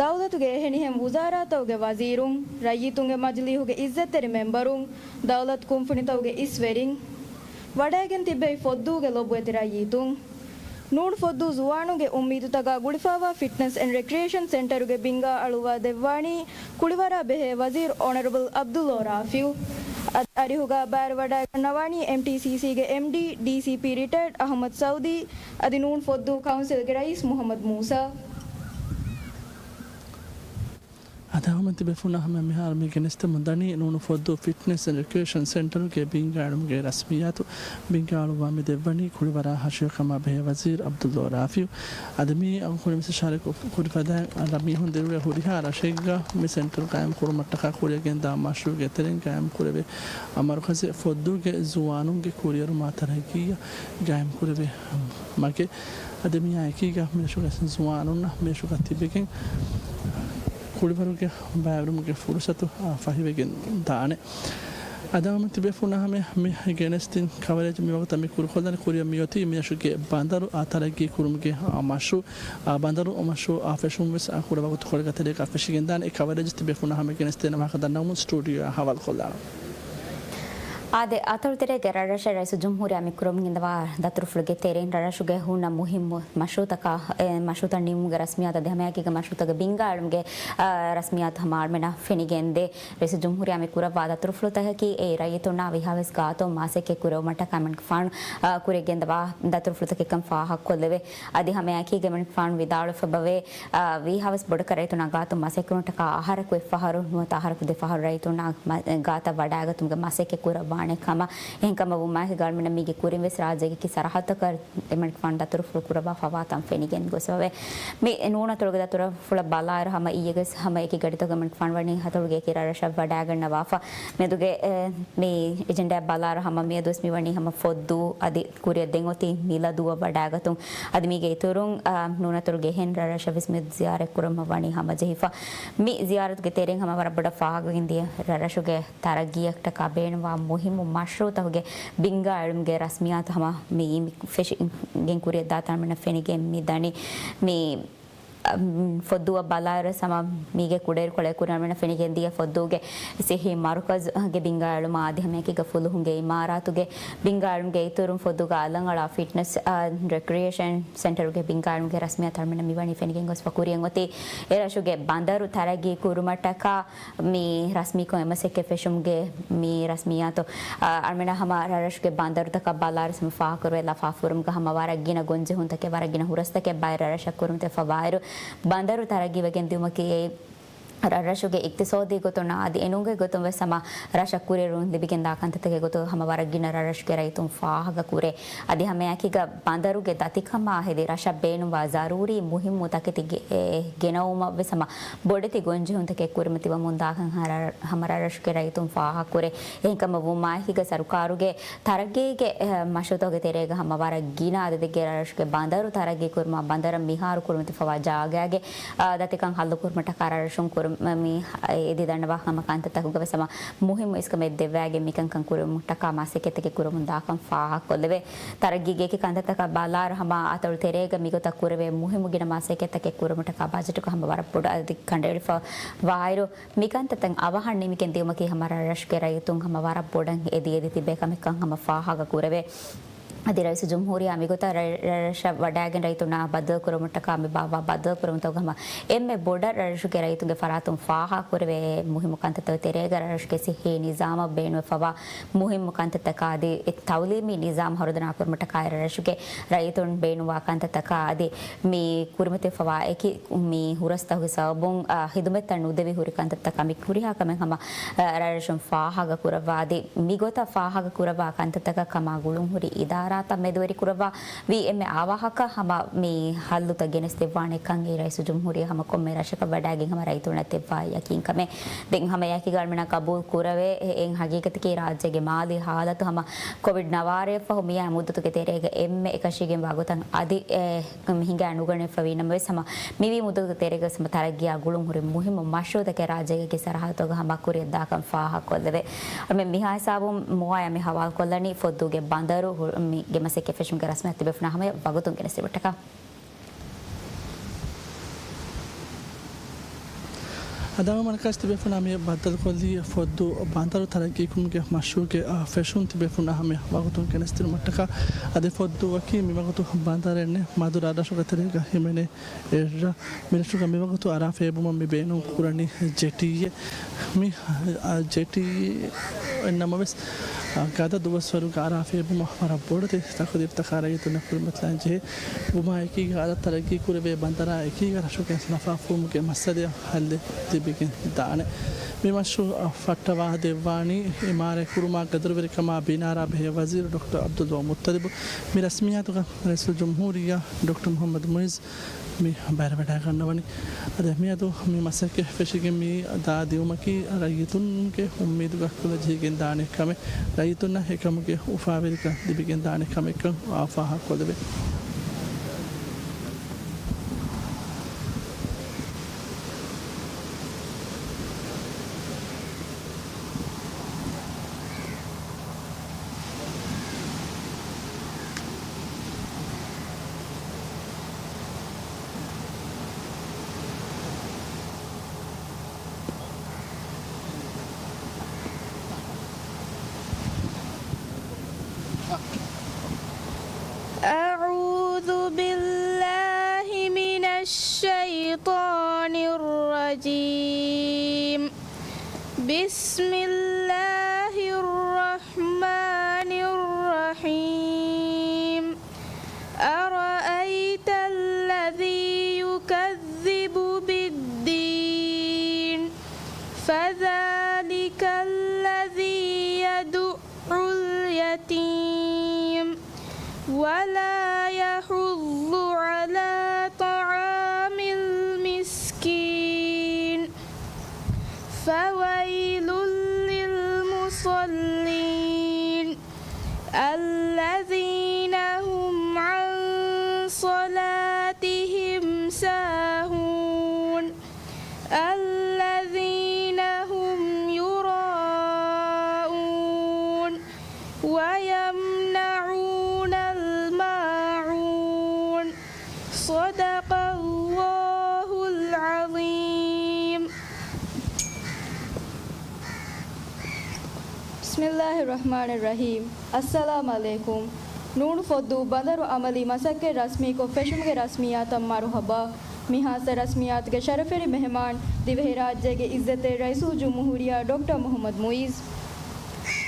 ދައުލަތުގެ އެހެނިހެން ވުޒާރާތަކުގެ ވަޒީރުން، ރައްޔިތުންގެ މަޖިލީހުގެ އިއްޒަތްތެރި މެމްބަރުން، ދައުލަތު ކުންފުނިތަކުގެ އިސްވެރިން، ވަޑައިގެން ތިއްބެވި ފޮއްދޫގެ ލޮބުވެތި ރައްޔިތުން. ނޫނު ފޮއްދޫ ޒުވާނުންގެ އުއްމީދުތަކާ ގުޅިފައިވާ ފިޓްނަސް އެންޑް ރެކްރިއޭޝަން ސެންޓަރުގެ ބިންގާ އަޅުއްވާ ދެއްވާނީ ކުޅިވަރާ ބެހޭ ވަޒީރު އޮނަރަބަލް ޢަބްދުﷲ ރާފިޢު. އަދި އަރިހުގާ ބައިވެރިވަޑައިގަންނަވާނީ އެމްޓީސީސީގެ އެމްޑީ، ޑީސީޕީ ރިޓަޔަރޑް އަޙްމަދު ސައުދީ، އަދި ނޫނު ފޮއްދޫ ކައުންސިލްގެ ރައީސް މުޙައްމަދު މޫސާ. އަދި ހަމަ ތިބޭފުޅުންނާ ހަމަ މިހާރު މި ގެނެސްދެމުން ދަނީ ނޫނު ފޮއްދޫ ފިޓްނަސް އެންޑް ރެކްރިއޭޝަން ސެންޓަރުގެ ބިންގާ އެޅުމުގެ ރަސްމިއްޔާތު. ބިންގާ އަޅުއްވާ މި ދެއްވަނީ ކުޅިވަރާ ހަށިހެޔޮކަމާ ބެހޭ ވަޒީރު ޢަބްދުﷲ ރާފިޢު. އަދި މި އަގު ކުރިން ވެސް އިޝާރާތް ކުރި ފަދައިން މީހުން ދިރުވެ ހުރިހާ ރަށެއްގަ މި ސެންޓަރު ޤާއިމް ކުރުމަށްޓަކާ ކުރިއަށް ގެންދާ މަޝްރޫޢުގެ ތެރެއިން ޤާއިމް ކުރެވޭ މަރުކަޒެއް ފޮއްދޫގެ ޒުވާނުންގެ ކުރިއެރުމާ ތަރައްގީއަށް ގާއިމް ކުރެވޭ މަގެއް. އަދި މިއާ އެކީގަ މިރަށުގެ ޒުވާނުންނަށް މިރަށުގަ ތިބެގެން ކުޅިވަރުގެ ބައިވެރިވުމުގެ ފުރުޞަތު އާ ފަހިވެގެން ދާނެ. އަދި ހަމަ ތިބޭފުޅުންނާ ހަމަ މި ގެނެސްދިން ކަވަރޭޖް މި ވަގުތަށް މި ކުރުކޮށްލާނެ ކުރިއަށް މިއޮތީ މިރަށުގެ ބަނދަރު އާ ތަރައްގީ ކުރުމުގެ އާ މަޝްރޫޢު، އާ ބަނދަރު މަޝްރޫޢު އާ ފެށުން ވެސް އާ ކުޑަ ވަގުތުކޮޅެއްގެ ތެރޭގަ ފެށިގެން ދާނެ. އެ ކަވަރޭޖް ތިބޭފުޅުންނާ ހަމަ ގެނެސްދޭނެ ވާހަކަ ދަންނަވަމުން ސްޓޫޑިއޯއާ ހަވާލުކޮށްލާނަން. އާދެ، އަތޮޅު ތެރޭގެ ރަށްރަށެއް ރައީސުލްޖުމްހޫރިއްޔާ މި ކުރަމުން ގެންދަވާ ދަތުރުފުޅުގެ ތެރެއިން ރަށްރަށުގެ ހުންނަ މުހިއްމު މަޝްރޫޢުތަކާ، އެ، މަޝްރޫޢުތައް ނިމުމުގެ ރަސްމިއްޔާތު އަދި ހަމައެކީގަ މަޝްރޫޢުތަކުގެ ބިންގާ އެޅުމުގެ، އާ، ރަސްމިއްޔާތު ހަމަ އަޅުމެންނަށް ފެނިގެންދޭ. ރައީސުލްޖުމްހޫރިއްޔާ މި ކުރައްވާ ދަތުރުފުޅުތަކަކީ އެ ރައްޔިތުންނާ ވީހާވެސް ގާތުން މަސައްކަތް ކުރެވުމަށްޓަކާ އެމަނިކުފާނު، އާ، ކުރިއަށް ގެންދަވާ ދަތުރުފުޅުތަކެއްކަން ފާހަގަކޮށްލެވޭ. އަދި ހަމައެކީގަ އެމަނިކުފާނު ވިދާޅުވެފަ ބަވޭ، އާ، ވީހާވެސް ބޮޑުކަށް ރައްޔިތުންނާ ގާތުން މަސައްކަތް ކުރުމަށްޓަކާ އަހަރަކު އެއްފަހަރު ނުވަތަ އަހަރަކު ދެފަހަރު ރައްޔިތުންނާ މަ-، ގާތަށް ވަޑައިގަތުމުގެ މަސައްކަތް ކުރައްވާނެ ކަމަށް. އެހެންކަމަށް ވުމާއެކީގަ އަޅުމެންނަށް މީގެ ކުރިން ވެސް ރާއްޖޭގެ އެކި ސަރަހައްދުތަކަށް އެމަނިކުފާނު ދަތުރުފުޅު ކުރައްވާ ފަވާތަން ފެނިގެން ގޮސްފަވޭ. މި ނޫނަތޮޅުގެ ދަތުރުފުޅަށް ބަލާއިރު ހަމަ އިއްޔެގެސް ހަމަ އެކި ގަޑިތަކުގެ އެމަނިކުފާނު ވަނީ އަތޮޅުގެ އެކި ރަށްރަށަށް ވަޑައިގަންނަވާފަ. މިއަދުގެ، އެ، މި އެޖެންޑާއަށް ބަލާއިރު ހަމަ މިއަދުވެސް މިވަނީ ހަމަ ފޮއްދޫ އަދި ކުރިއަށް ދެން އޮތީ މިލަދޫއަށް ވަޑައިގަތުން. އަދި މީގެ އިތުރުން، އާ، ނޫނަތޮޅުގެ އެހެން ރަށްރަށަށް ވެސް މިއަދު ޒިޔާރަތް ކުރުމަށް ވަނީ ހަމަޖެހިފަ. މި ޒިޔާރަތުގެ ތެރެއިން ހަމަ ވަރަށް ބޮޑަށް ފާހަގަވެގެން ދިޔަ ރަށްރަށުގެ ތަރައްގީއަށްޓަކާ ބޭނުންވާ މުހިއްމު މަޝްރޫޢުތަކުގެ ބިންގާ އެޅުމުގެ ރަސްމިއްޔާތު ހަމަ މިއީ މި ފެށިގެން ކުރިއަށް ދާތާ އަޅުމެންނަށް ފެނިގެން މި ދަނީ. މި އަ، ފޮއްދޫއަށް ބަލާއިރު ހަމަ މީގެ ކުޑައިރުކޮޅެއް ކުރިން އަޅުމެންނަށް ފެނިގެން ދިޔަ ފޮއްދޫގެ ސިއްހީ މަރުކަޒުގެ ބިންގާ އެޅުމާ އަދި ހަމައެކީގަ ފުލުހުންގެ އިމާރާތުގެ ބިންގާ އެޅުމުގެ އިތުރުން ފޮއްދޫގަ އަލަށްއަޅާ ފިޓްނަސް އަ، ރެކްރިއޭޝަން ސެންޓަރުގެ ބިންގާ އެޅުމުގެ ރަސްމިއްޔާތު އަޅުމެންނަށް މިވަނީ ފެނިގެން ގޮސްފަ. ކުރިއަށް އޮތީ އެ ރަށުގެ ބަނދަރު ތަރައްގީ ކުރުމަށްޓަކާ މި ރަސްމީކޮށް އެ މަސައްކަތް ފެށުމުގެ މި ރަސްމިއްޔާތު، އަ، އަޅުމެންނަށް ހަމަ ރަށްރަށުގެ ބަނދަރުތަކަށް ބަލާއިރު ހަމަ ފާހަގަކުރެވޭ ލަފާފަރުމުގަ ހަމަ ވަރަށް ގިނަ ގޮންޖެހުންތަކެއް ވަރަށް ގިނަ ހުރަސްތަކެއް ބައެއް ރަށްރަށަށް ކުރިމަތިވެފަ ވާއިރު، ބަނދަރު ތަރައްގީވެގެން ދިއުމަކީ އެއީ ރަށްރަށުގެ އިޤްތިޞާދީ ގޮތުން އަދި އެނޫންގެ ގޮތުން ވެސް ހަމަ ރަށަށް ކުރިއެރުން ލިބިގެންދާ ކަންތައްތަކެއް ގޮތުގަ ހަމަ ވަރަށް ގިނަ ރަށްރަށުގެ ރައްޔިތުން ފާހަގަކުރޭ. އަދި ހަމައެކީގަ ބަނދަރުގެ ދަތިކަމާ ހެދި ރަށަށް ބޭނުންވާ ޒަރޫރީ މުހިއްމު ތަކެތި ގެ-، އެ، ގެނައުމަށް ވެސް ހަމަ ބޮޑެތި ގޮންޖެހުންތަކެއް ކުރިމަތިވަމުން ދާކަން ހަމަ ރަ-، ހަމަ ރަށްރަށުގެ ރައްޔިތުން ފާހަގަކުރޭ. އެހެންކަމަށް ވުމާއެކީގަ ސަރުކާރުގެ ތަރައްގީގެ، އެ، މަޝްރޫޢުތަކުގެ ތެރޭގަ ހަމަ ވަރަށް ގިނަ އަދަދެއްގެ ރަށްރަށުގެ ބަނދަރު ތަރައްގީ ކުރުމަށް ބަނދަރަށް މިހާރު ކުރިމަތިވެފަވާ ޖާގައިގެ، އާ، ދަތިކަން ހައްލުކުރުމަށްޓަކާ ރަށްރަށުން ކުރު-، މި، އެ، އެދި ދަންނަވާ ހަމަ ކަންތައްތަކުގަ ވެސް ހަމަ މުހިއްމު އިސްކަމެއް ދެއްވައިގެން މިކަންކަން ކުރުމަށްޓަކާ މަސައްކަތްތަކެއް ކުރަމުން ދާކަން ފާހަގަކޮށްލެވޭ. ތަރައްގީގެ އެކި ކަންތައްތަކަށް ބަލާއިރު ހަމަ އަތޮޅު ތެރޭގަ މިގޮތަށް ކުރެވޭ މުހިއްމު ގިނަ މަސައްކަތްތަކެއް ކުރުމަށްޓަކާ ބަޖެޓުގަ ހަމަ ވަރަށް ބޮޑު އަދަދެއް ކަނޑައެޅިފަ ވާއިރު، މިކަންތައްތައް އަވަހަށް ނިމިގެން ދިއުމަކީ ހަމަ ރަށްރަށުގެ ރައްޔިތުން ހަމަ ވަރަށް ބޮޑަށް އެދި އެދި ތިބޭ ކަމެއްކަން ހަމަ ފާހަގަ ކުރެވޭ. އަދި ރައީސުލްޖުމްހޫރިއްޔާ މިގޮތަށް ރަށް، ރަށްރަށަށް ވަޑައިގެން ރައްޔިތުންނާ ބައްދަލުކުރުމުންޓަކާ މި ބާއްވާ ބައްދަލުކުރުމުތަކުގަ ހަމަ އެންމެ ބޮޑަށް ރަށްރަށުގެ ރައްޔިތުންގެ ފަރާތުން ފާހަގަކުރެވޭ މުހިއްމު ކަންތައްތަކުގެ ތެރޭގަ ރަށްރަށުގެ ސިއްހީ ނިޒާމަށް ބޭނުންވެފަވާ މުހިއްމު ކަންތައްތަކާ އަދި އެ ތައުލީމީ ނިޒާމް ހަރުދަނާކުރުމަށްޓަކާއި ރަށްރަށުގެ ރައްޔިތުން ބޭނުންވާ ކަންތައްތަކާ އަދި މި ކުރިމަތިވެފަވާ އެކި މި ހުރަސްތަކުގެ ސަބަބުން، އާ، ހިދުމަތްތައް ނުދެވި ހުރި ކަންތައްތަކާ މި ހުރިހާ ކަމެއް ހަމަ، އާ، ރަށްރަށުން ފާހަގަކުރައްވާ އަދި މިގޮތަށް ފާހަގަކުރައްވާ ކަންތައްތަކަށް ކަމާ ގުޅުންހުރި އިދާރާތައް މެދުވެރިކުރައްވާ ވީ އެންމެ އާވާހަކަ ހަމަ މި ހައްލުތައް ގެނެސްދެއްވާނެ ކަން އެ ރައީސުލްޖުމްހޫރިއްޔާ ހަމަ ކޮންމެ ރަށަކަށް ވަޑައިގެން ހަމަ ރައްޔިތުންނަށް ދެއްވާ ޔަޤީންކަމެއް. ދެން ހަމަ އެއާއެކީގަ އަޅުމެންނަށް ގަބޫލު ކުރެވޭ އެ އެއް ހަގީގަތަކީ ރާއްޖޭގެ މާލީ ހާލަތު ހަމަ ކޮވިޑް ނަވާރައަށްފަހު މިއާ މުއްދަތުގެ ތެރޭގަ އެންމެ އެކަށީގެންވާ ގޮތަށް އަދި އެ ހިނގާ ނުގަނެފަވީ ނަމަވެސް ހަމަ މިވީ މުއްދަތުގެ ތެރޭގަ ވެސް ހަމަ ތަރައްގީއާ ގުޅުން ހުރި މުހިއްމު މަޝްރޫއުތަކެއް ރާއްޖޭގެ ސަރަހައްދުތަކުގަ ހަމަ ކުރިއަށްދާކަން ފާހަގަކޮށްލެވޭ. އަޅުމެން މިހާ ހިސާބުން މުވާޔާ މި ހަވާލުކޮށްލަނީ ފޮއްދޫގެ ބަނދަރު ހު-، މި ގެ މަސައްކަތް ފެށުމުގެ ރަސްމިއްޔާ ތިބޭފުޅުންނާ ހަމަޔަށް ވަގުތުން ގެނެސްދެވުމަށްޓަކާ. އަދި އަޅުގަނޑު މަރުކަޒު ތިބޭފުޅުންނާ މި ބައްދަލުކޮށްލީ ފޮއްދޫ ބަނދަރު ތަރައްގީކުރުމުގެ މަޝްރޫއުގެ، އާ، ފެށުން ތިބޭފުޅުންނާ ހަމަޔަށް ވަގުތުން ގެނެސްދިނުމަށްޓަކާ. އަދި ފޮއްދޫއަކީ މިވަގުތު ބަނދަރެއް ނެތް މަދު ރަށްރަށުގެ ތެރޭގަ ހިމެނޭ އެއްރަށް. މިރަށުގަ މިވަގުތު އަރާ ފޭބުމަށް މި ބޭނުން ކުރަނީ ޖެޓީއެއް. މި، އާ، ޖެޓީ އެއްނަމަވެސް، އާ، ގަދަ ދުވަސްވަރުގަ އަރާ ފޭބުމަށް ވަރަށް ބޮޑެތި ތަޤުދީރުތަކާ ރައްޔިތުންނަށް ކުރިމަތިލާން ޖެހޭ. ވުމާ އެކީގަ އަދި ތަރައްގީ ކުރެވޭ ބަނދަރާ އެކީގަ ރަށުގެ ނަފާފުޅުމުގެ މައްސަލައަށް ހައްލެއް ލިބިގެން ދާނެ. މި މަޝްރޫއަށް ފައްޓަވާ ދެއްވާނީ އިމާރާތް ކުރުމާ ގަދަރުވެރިކަމާ ބިނާރާ ބެހޭ ވަޒީރު ޑޮކްޓަރ ޢަބްދުﷲ މުއްތަލިބު. މި ރަސްމިއްޔާތުގަ ރައީސުލްޖުމްހޫރިއްޔާ ޑޮކްޓަރ މުޙައްމަދު މުޢިއްޒު މި ބައިވެރިވަޑައިގަންނަވަނީ. އަދި މިއަދު މި މަސައްކަތް ފެށިގެން މި ދާ ދިއުމަކީ ރައްޔިތުންގެ އުއްމީދުގަ ކުލަޖެހިގެން ދާނެ ކަމެއް، ރައްޔިތުންނަށް އެކަމުގެ އުފާވެރިކަން ލިބިގެން ދާނެ ކަމެއްކަން ފާހަގަކޮށްލެވޭ. أعوذ بالله من الشيطان الرجيم. بسم الله الرحمن الرحيم. أرأيت الذي يكذب بالدين، فذلك الذي يدع اليتيم، ولا يحض على طعام المسكين، فويل للمصلين، الذين هم عن صلاتهم ساهون، الذين هم يراءون، ويمنعون الماعون. صدق الله العظيم. بسم الله الرحمن الرحيم. އައްސަލާމް ޢަލައިކުމް. ނޫނު ފޮއްދޫ ބަނދަރު ޢަމަލީ މަސައްކަތް ރަސްމީކޮށް ފެށުމުގެ ރަސްމިއްޔާތަށް މަރުޙަބާ. މި ޚާއްޞަ ރަސްމިއްޔާތުގެ ޝަރަފުވެރި މެހެމާން، ދިވެހިރާއްޖޭގެ ޢިއްޒަތްތެރި ރައީސުލްޖުމްހޫރިއްޔާ ޑޮކްޓަރ މުޙައްމަދު މުޢިއްޒު.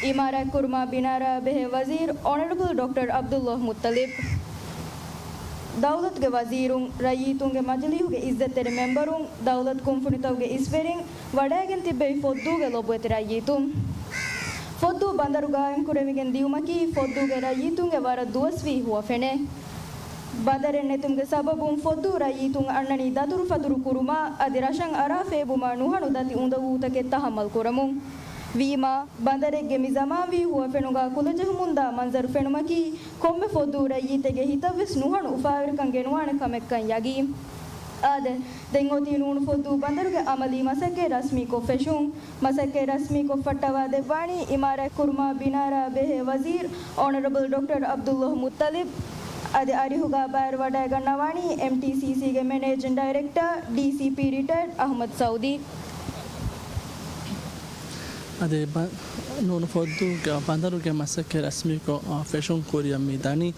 ޢިމާރާތް ކުރުމާ ބިނާރާ ބެހޭ ވަޒީރު އޮނަރަބަލް ޑޮކްޓަރ ޢަބްދުﷲ މުއްޠަލިބް. ދައުލަތުގެ ވަޒީރުން، ރައްޔިތުންގެ މަޖިލީހުގެ ޢިއްޒަތްތެރި މެމްބަރުން، ދައުލަތު ކުންފުނިތަކުގެ އިސްވެރިން، ވަޑައިގެން ތިއްބެވި ފޮއްދޫގެ ލޮބުވެތި ރައްޔިތުން. ފޮއްދޫ ބަނދަރު ގާއިމް ކުރެވިގެން ދިޔުމަކީ ފޮއްދޫގެ ރައްޔިތުންގެ ވަރަށް ދުވަސްވީ ހުވަފެނެއް. ބަނދަރެއް ނެތުމުގެ ސަބަބުން ފޮއްދޫ ރައްޔިތުން އަންނަނީ ދަތުރުފަތުރު ކުރުމާ އަދި ރަށަށް އަރާ ފޭބުމާ ނުހަނު ދަތި އުނދަގޫތަކެއް ތަހައްމަލް ކުރަމުން. ވީމާ، ބަނދަރެއްގެ މި ޒަމާންވީ ހުވަފެނުގާ ކުލަޖެހުމުންދާ މަންޒަރު ފެނުމަކީ ކޮންމެ ފޮއްދޫ ރައްޔިތެއްގެ ހިތަށްވެސް ނުހަނު އުފާވެރިކަން ގެނުވާނެ ކަމެއްކަން ޔަގީން. އާދެ، ދެން އޮތީ ނޫނު ފޮއްދޫ ބަނދަރުގެ ޢަމަލީ މަސައްކަތް ރަސްމީކޮށް ފެށުން. މަސައްކަތް ރަސްމީކޮށް ފައްޓަވާ ދެއްވާނީ ޢިމާރާތް ކުރުމާ ބިނާރާ ބެހޭ ވަޒީރު އޮނަރަބަލް ޑޮކްޓަރ ޢަބްދުﷲ މުއްޠަލިބް. އަދި އަރިހުގާ ބައިވެރިވަޑައިގަންނަވާނީ އެމްޓީސީސީގެ މެނޭޖިން ޑައިރެކްޓަރ، ޑީސީޕީ ރިޓަޔަރޑް އަޙްމަދު ސައުދީ. އަދި ބަ-، ނޫނު ފޮއްދޫގެ ބަނދަރުގެ މަސައްކަތް ރަސްމީކޮށް، އާ، ފެށުން ކުރިއަށް މި ދަނީ.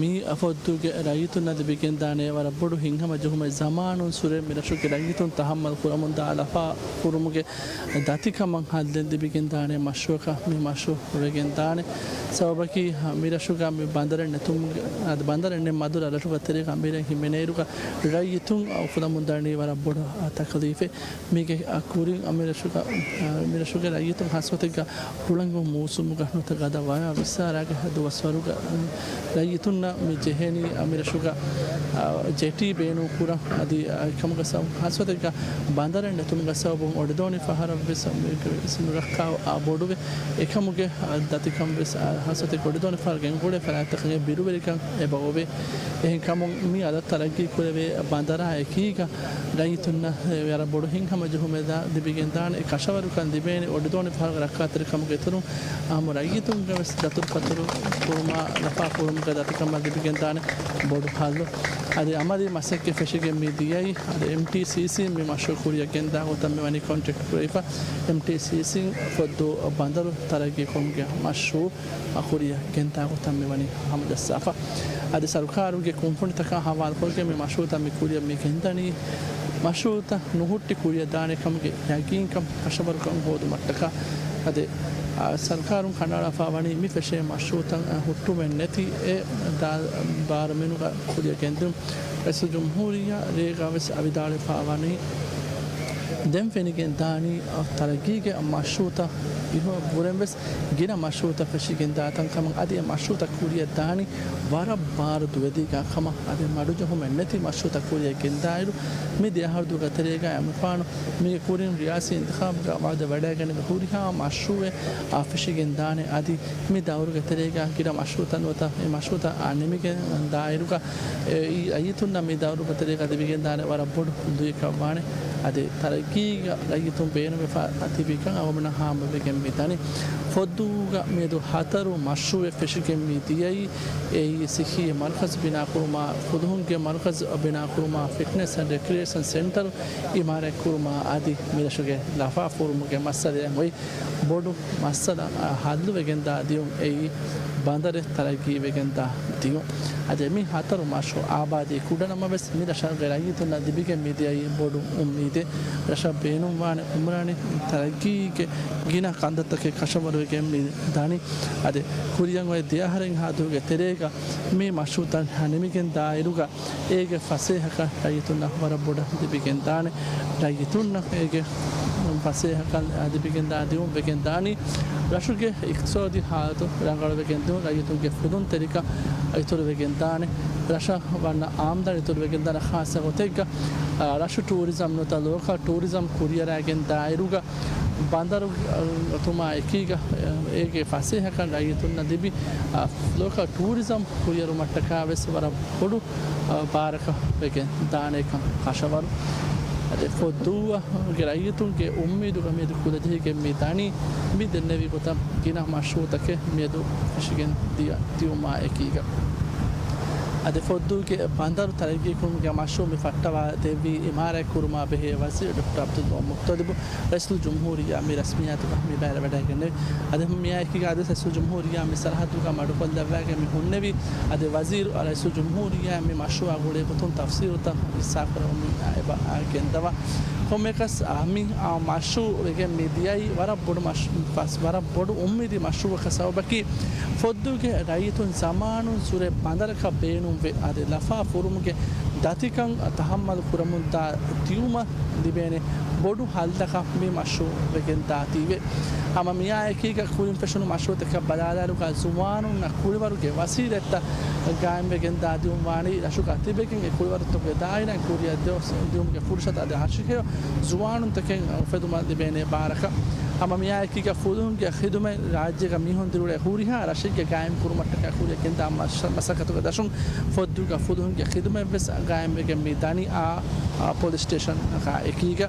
މި ފޮއްދޫގެ ރައްޔިތުންނަށް ލިބިގެންދާނެ ވަރަށް ބޮޑު ހިތްހަމަޖެހުމެއް. ޒަމާނުން ސުރެ މި ރަށުގެ ރައްޔިތުން ތަހައްމަލް ކުރަމުންދާ ލަފާ ފުރުމުގެ ދަތިކަމަށް ހައްލެއް ލިބިގެންދާނެ މަޝްރޫޢަކަށް މި މަޝްރޫޢު ވެގެންދާނެ. ސަބަބަކީ، މި ރަށުގަ މި ބަނދަރެއް ނެތުމުގެ، އަދި ބަނދަރެއް ނެތް މަދު ރަށުގެ ތެރޭގަ އަނބިރެން ހިމެނޭއިރުގަ ރައްޔިތުން އުފުލަމުންދަނީ ވަރަށް ބޮޑު، އާ، ތަކަލީފެއް. މީގެ، އާ، ކުރިން އަ، މި ރަށުގަ، އާ، މި ރަށުގެ ރައްޔިތުން ހާއްސަ ގޮތެއްގަ ހުޅަނގު މޫސުމުގަ ނުވަތަ ގަދަ ވަޔާ ވިއްސާރާގެ ދުވަސްވަރުގަ، އަ، ރައްޔިތުންނަށް މި ޖެހޭނީ، އަ، މި ރަށުގަ، އަ، ޖެޓީ ބޭނުން ކުރަން. އަދި، އަ، އެކަމުގެ ސަބަބުން ހާއްސަ ގޮތެއްގަ ބަނދަރެއް ނެތުމުގެ ސަބަބުން އޮޑިދޯނި ފަހަރަށް ވެސް މި ވެސް ނުރައްކާ، އަ، ބޮޑުވެ. އެކަމުގެ، އަ، ދަތިކަން ވެސް، އަ، ހާއްސަ ގޮތެއް އޮޑިދޯނި ފަހަރު ގެންގުޅޭ ފަރާތްތަކުގެ ބިރުވެރިކަން އެބަ އޮވޭ. އެހެންކަމުން މި އަދަށް ތަރައްގީ ކުރެވޭ ބަނދަރާ އެކީގަ ރައްޔިތުންނަށް ވަރަށް ބޮޑު ހިތްހަމަޖެހުމެއް ލިބިގެންދާނެ. އެ ކަށަވަރުކަން ލިބޭނެ އޮޑިދޯނި ފަހަރުގެ ރައްކާތެރިކަމުގެ އިތުރުން އާއްމު ރައްޔިތުންގެ ވެސް ދަތުރުފަތުރު ކުރުމާ ލަފާ ފުރުމުގެ ދަތިކަމަށް ލިބިގެންދާނެ ބޮޑު ހައްލު. އަދި އަމަލީ މަސައްކަތް ފެށިގެން މި ދިޔައީ. އަދި އެމްޓީސީސީ މި މަޝްރޫޢު ކުރިއަށް ގެންދާ ގޮތަށް މި ވަނީ ކޮންޓްރެކްޓް ކުރެވިފަ. އެމްޓީސީސީ ފޮއްދޫ ބަނދަރު ތަރައްގީ ކުރުމުގެ މަޝްރޫޢު އަ، ކުރިއަށް ގެންދާ ގޮތަށް މިވަނީ ހަމަޖައްސާފަ. އަދި ސަރުކާރުގެ ކުންފުނިތަކާ ހަވާލުކޮށްގެން މި މަޝްރޫޢުތައް މި ކުރިއަށް މި ގެންދަނީ، މަޝްރޫޢުތައް ނުހުއްޓި ކުރިއަށް ދާނެ ކަމުގެ ޔަގީންކަން ކަށަވަރުކަން ހޯދުމަށްޓަކާ. އަދި، އަ، ސަރުކާރުން ކަނޑައަޅާފަ ވަނީ މި ފެށޭ މަޝްރޫޢުތައް، އަ، ހުއްޓުމެއް ނެތި އެ ދާ-، ބާރުމިނުގަ ކުރިއަށް ގެންދިއުން. ރައީސުލްޖުމްހޫރިއްޔާ ރޭގަ ވެސް އަވިދާޅުވެފަ ވަނީ، ދެން ފެނިގެން ދާނީ، އަ، ތަރައްގީގެ މަޝްރޫޢުތައް އިހު ބުރެން ވެސް ގިނަ މަޝްރޫޢުތައް ފެށިގެން ދާތަން ކަމަށް. އަދި އެ މަޝްރޫޢުތައް ކުރިއަށް ދާނީ ވަރަށް ބާރު ދުވެދީގާ ކަމަށް. އަދި މަޑުޖެހުމެއް ނެތި މަޝްރޫޢުތައް ކުރިއަށް ގެންދާއިރު، މި ދެ އަހަރު ދުވަހުގެ ތެރޭގަ އެމިފާނު މީގެ ކުރިން ރިޔާސީ އިންތިޚާބުގަ ވައުދެއް ވަޑައިގަނެވި ހުރިހާ މަޝްރޫޢެއް އާ ފެށިގެން ދާނެ. އަދި މި ދައުރުގެ ތެރޭގަ ގިނަ މަޝްރޫޢުތައް ނުވަތަ އެ މަޝްރޫޢުތައް އާ ނިމިގެން ދާއިރުގަ، އެ، އެ ރައްޔިތުންނަށް މި ދައުރުގެ ތެރޭގަ ލިބިގެން ދާނެ ވަރަށް ބޮޑު ދުވަހެއް ވާނެ. އަދި ތަރައްގީގަ ރައްޔިތުން ބޭނުންވެފަ ތިބިކަން އަވަމެންނަށް ހާމަވެގެން މި ދަނީ. ފޮއްދޫގަ މިއަދު ހަތަރު މަޝްރޫޢެއް ފެށިގެން މި ދިޔައީ. އެއީ ސިއްހީ މަރުކަޒު ބިނާކުރުމާ، ފުލުހުންގެ މަރުކަޒު ބިނާކުރުމާ، ފިޓްނެސް އެންޑް ރެކްރިއޭޝަން ސެންޓަރު އިމާރާތްކުރުމާ އަދި މިރަށުގެ ލަފާ ފުރުމުގެ މައްސަލައަށް އޮތް ބޮޑު މައްސަލަ، އަ، ހައްލުވެގެންދާ ދިޔުން އެއީ ބަނދަރެއް ތަރައްގީވެގެންދާ ދިޔުން. އަދި މި ހަތަރު މަޝްރޫޢު އާބާދީ ކުޑަނަމަވެސް މި ރަށުގެ ރައްޔިތުންނަށް ލިބިގެން މި ދިޔައީ ބޮޑު އުއްމީދެއް. ރަށަށް ބޭނުންވާނެ އުމްރާނީ ތަރައްގީގެ ގިނަ ކަންތައްތަކެއް ކަށަވަރުވެގެން މި ދަނީ. އަދި ކުރިއަށް އޮތް ދެ އަހަރެއްހާ ދުވަހުގެ ތެރޭގަ މި މަޝްރޫޢުތައް ނިމިގެން ދާއިރުގަ އޭގެ ފަސޭހަކަން ރައްޔިތުންނަށް ވަރަށް ބޮޑަށް ލިބިގެންދާނެ. ރައްޔިތުންނަށް އޭގެ ފަސޭހަކަން ލިބިގެންދާ ދިއުން ވެގެންދާނީ. ރަށުގެ އިޤްތިޞާދީ ހާލަތު ރަނގަޅުވެގެން ދިއުން، ރައްޔިތުންގެ ފުލުންތެރިކަން އިތުރުވެގެންދާނެ. ރަށަށް ވަންނަ އާމްދަނީ އިތުރުވެގެންދާނެ. ޚާއްޞަ ގޮތެއްގަ، އާ، ރަށު ޓޫރިޒަމް ނުވަތަ ލޯކަލް ޓޫރިޒަމް ކުރިއަރާގެން ދާއިރުގަ ބަނދަރު، އަ، އޮތުމާ އެކީގަ، އަ، އޭގެ ފަސޭހަކަން ރައްޔިތުންނަށް ލިބި، އަ، ލޯކަލް ޓޫރިޒަމް ކުރިއަރުމަށްޓަކާ ވެސް ވަރަށް ބޮޑު، އަ، ބާރަކަށް ވެގެން ދާނެކަން ކަށަވަރު. އަދި ފޮއްދޫގެ ރައްޔިތުންގެ އުއްމީދުގަ މިއަދު ކުލަޖެހިގެން މި ދަނީ، މި ދެންނެވި ގޮތަށް ގިނަ މަޝްރޫޢުތަކެއް މިއަދު ފެށިގެން ދިޔަ، ދިޔުމާ އެކީގަ. އަދި ފޮއްދޫގެ ބަނދަރު ތަރައްގީކުރުމުގެ މަޝްރޫޢު މި ފައްޓަވާ ދެއްވީ އިމާރާތް ކުރުމާ ބެހޭ ވަޒީރު ޑޮކްޓަރ ޢަބްދުﷲ މުއްޠަލިބު ރައީސުލްޖުމްހޫރިއްޔާ މި ރަސްމިއްޔާތުގަ މި ބައިވެރިވަޑައިގެންނެވި. އަދި މިއާއެކީގަ އަދި ރައީސުލްޖުމްހޫރިއްޔާ މި ސަރަހައްދުގަ މަޑުކޮށްލައްވާގެން މި ހުންނެވި. އަދި ވަޒީރު ރައީސުލްޖުމްހޫރިއްޔާ މި މަޝްރޫޢާ ގުޅޭ ގޮތުން ތަފްސީލުތައް ހިއްސާކުރަމުން މި އެބަ ގެންދަވާ. ކޮންމެއަކަސް، އާ، މި، އާ، މަޝްރޫޢު ވެގެން މި ދިޔައީ ވަރަށް ބޮޑު މަޝް-، ފަސް-، ވަރަށް ބޮޑު އުއްމީދީ މަޝްރޫޢަކަށް. ސަބަބަކީ ފޮއްދޫގެ ރައްޔިތުން ޒަމާނުން ސުރެ ބަނދަރަކަށް ބޭނުންވެ، އަދި ލަފާ ފުރުމުގެ ދަތިކަން ތަހައްމަލު ކުރަމުންދާ ދިއުމަށް ލިބޭނެ ބޮޑު ހައްލަކަށް މި މަޝްރޫޢު ވެގެންދާތީވެ. ހަމަ މިއާއެކީގަ ކުރިން ފެށުނު މަޝްރޫޢުތަކަށް ބަލާލާއިރުގަ ޒުވާނުންނަށް ކުޅިވަރުގެ ވަސީލަތްތައް ގާއިމްވެގެންދާ ދިއުން ވާނީ. ރަށުގަ ތިބެގެން އެ ކުޅިވަރުތަކުގެ ދާއިރާއިން ކުރިއަށް ދިއުމުގެ ފުރުޞަތު އަދި ހަށިހެޔޮ ޒުވާނުންތަކެއް އުފެދުމަށް ލިބޭނެ ބާރަކަށް. ހަމަ މިއާއެކީގަ ފުލުހުންގެ ޚިދުމަތް ރާއްޖޭގަ މީހުން ދިރިއުޅޭ ހުރިހާ ރަށެއްގެ ގާއިމް ކުރުމަށްޓަކާ ކުރިއަށް ގެންދާ މަސައްކަތުގެ ދަށުން ފޮއްދޫގަ ފުލުހުންގެ ޚިދުމަތްވެސް ގާއިމްވެގެން މި ދަނީ އާ، އާ، ޕޮލިސް ސްޓޭޝަންއަކާ އެކީގަ.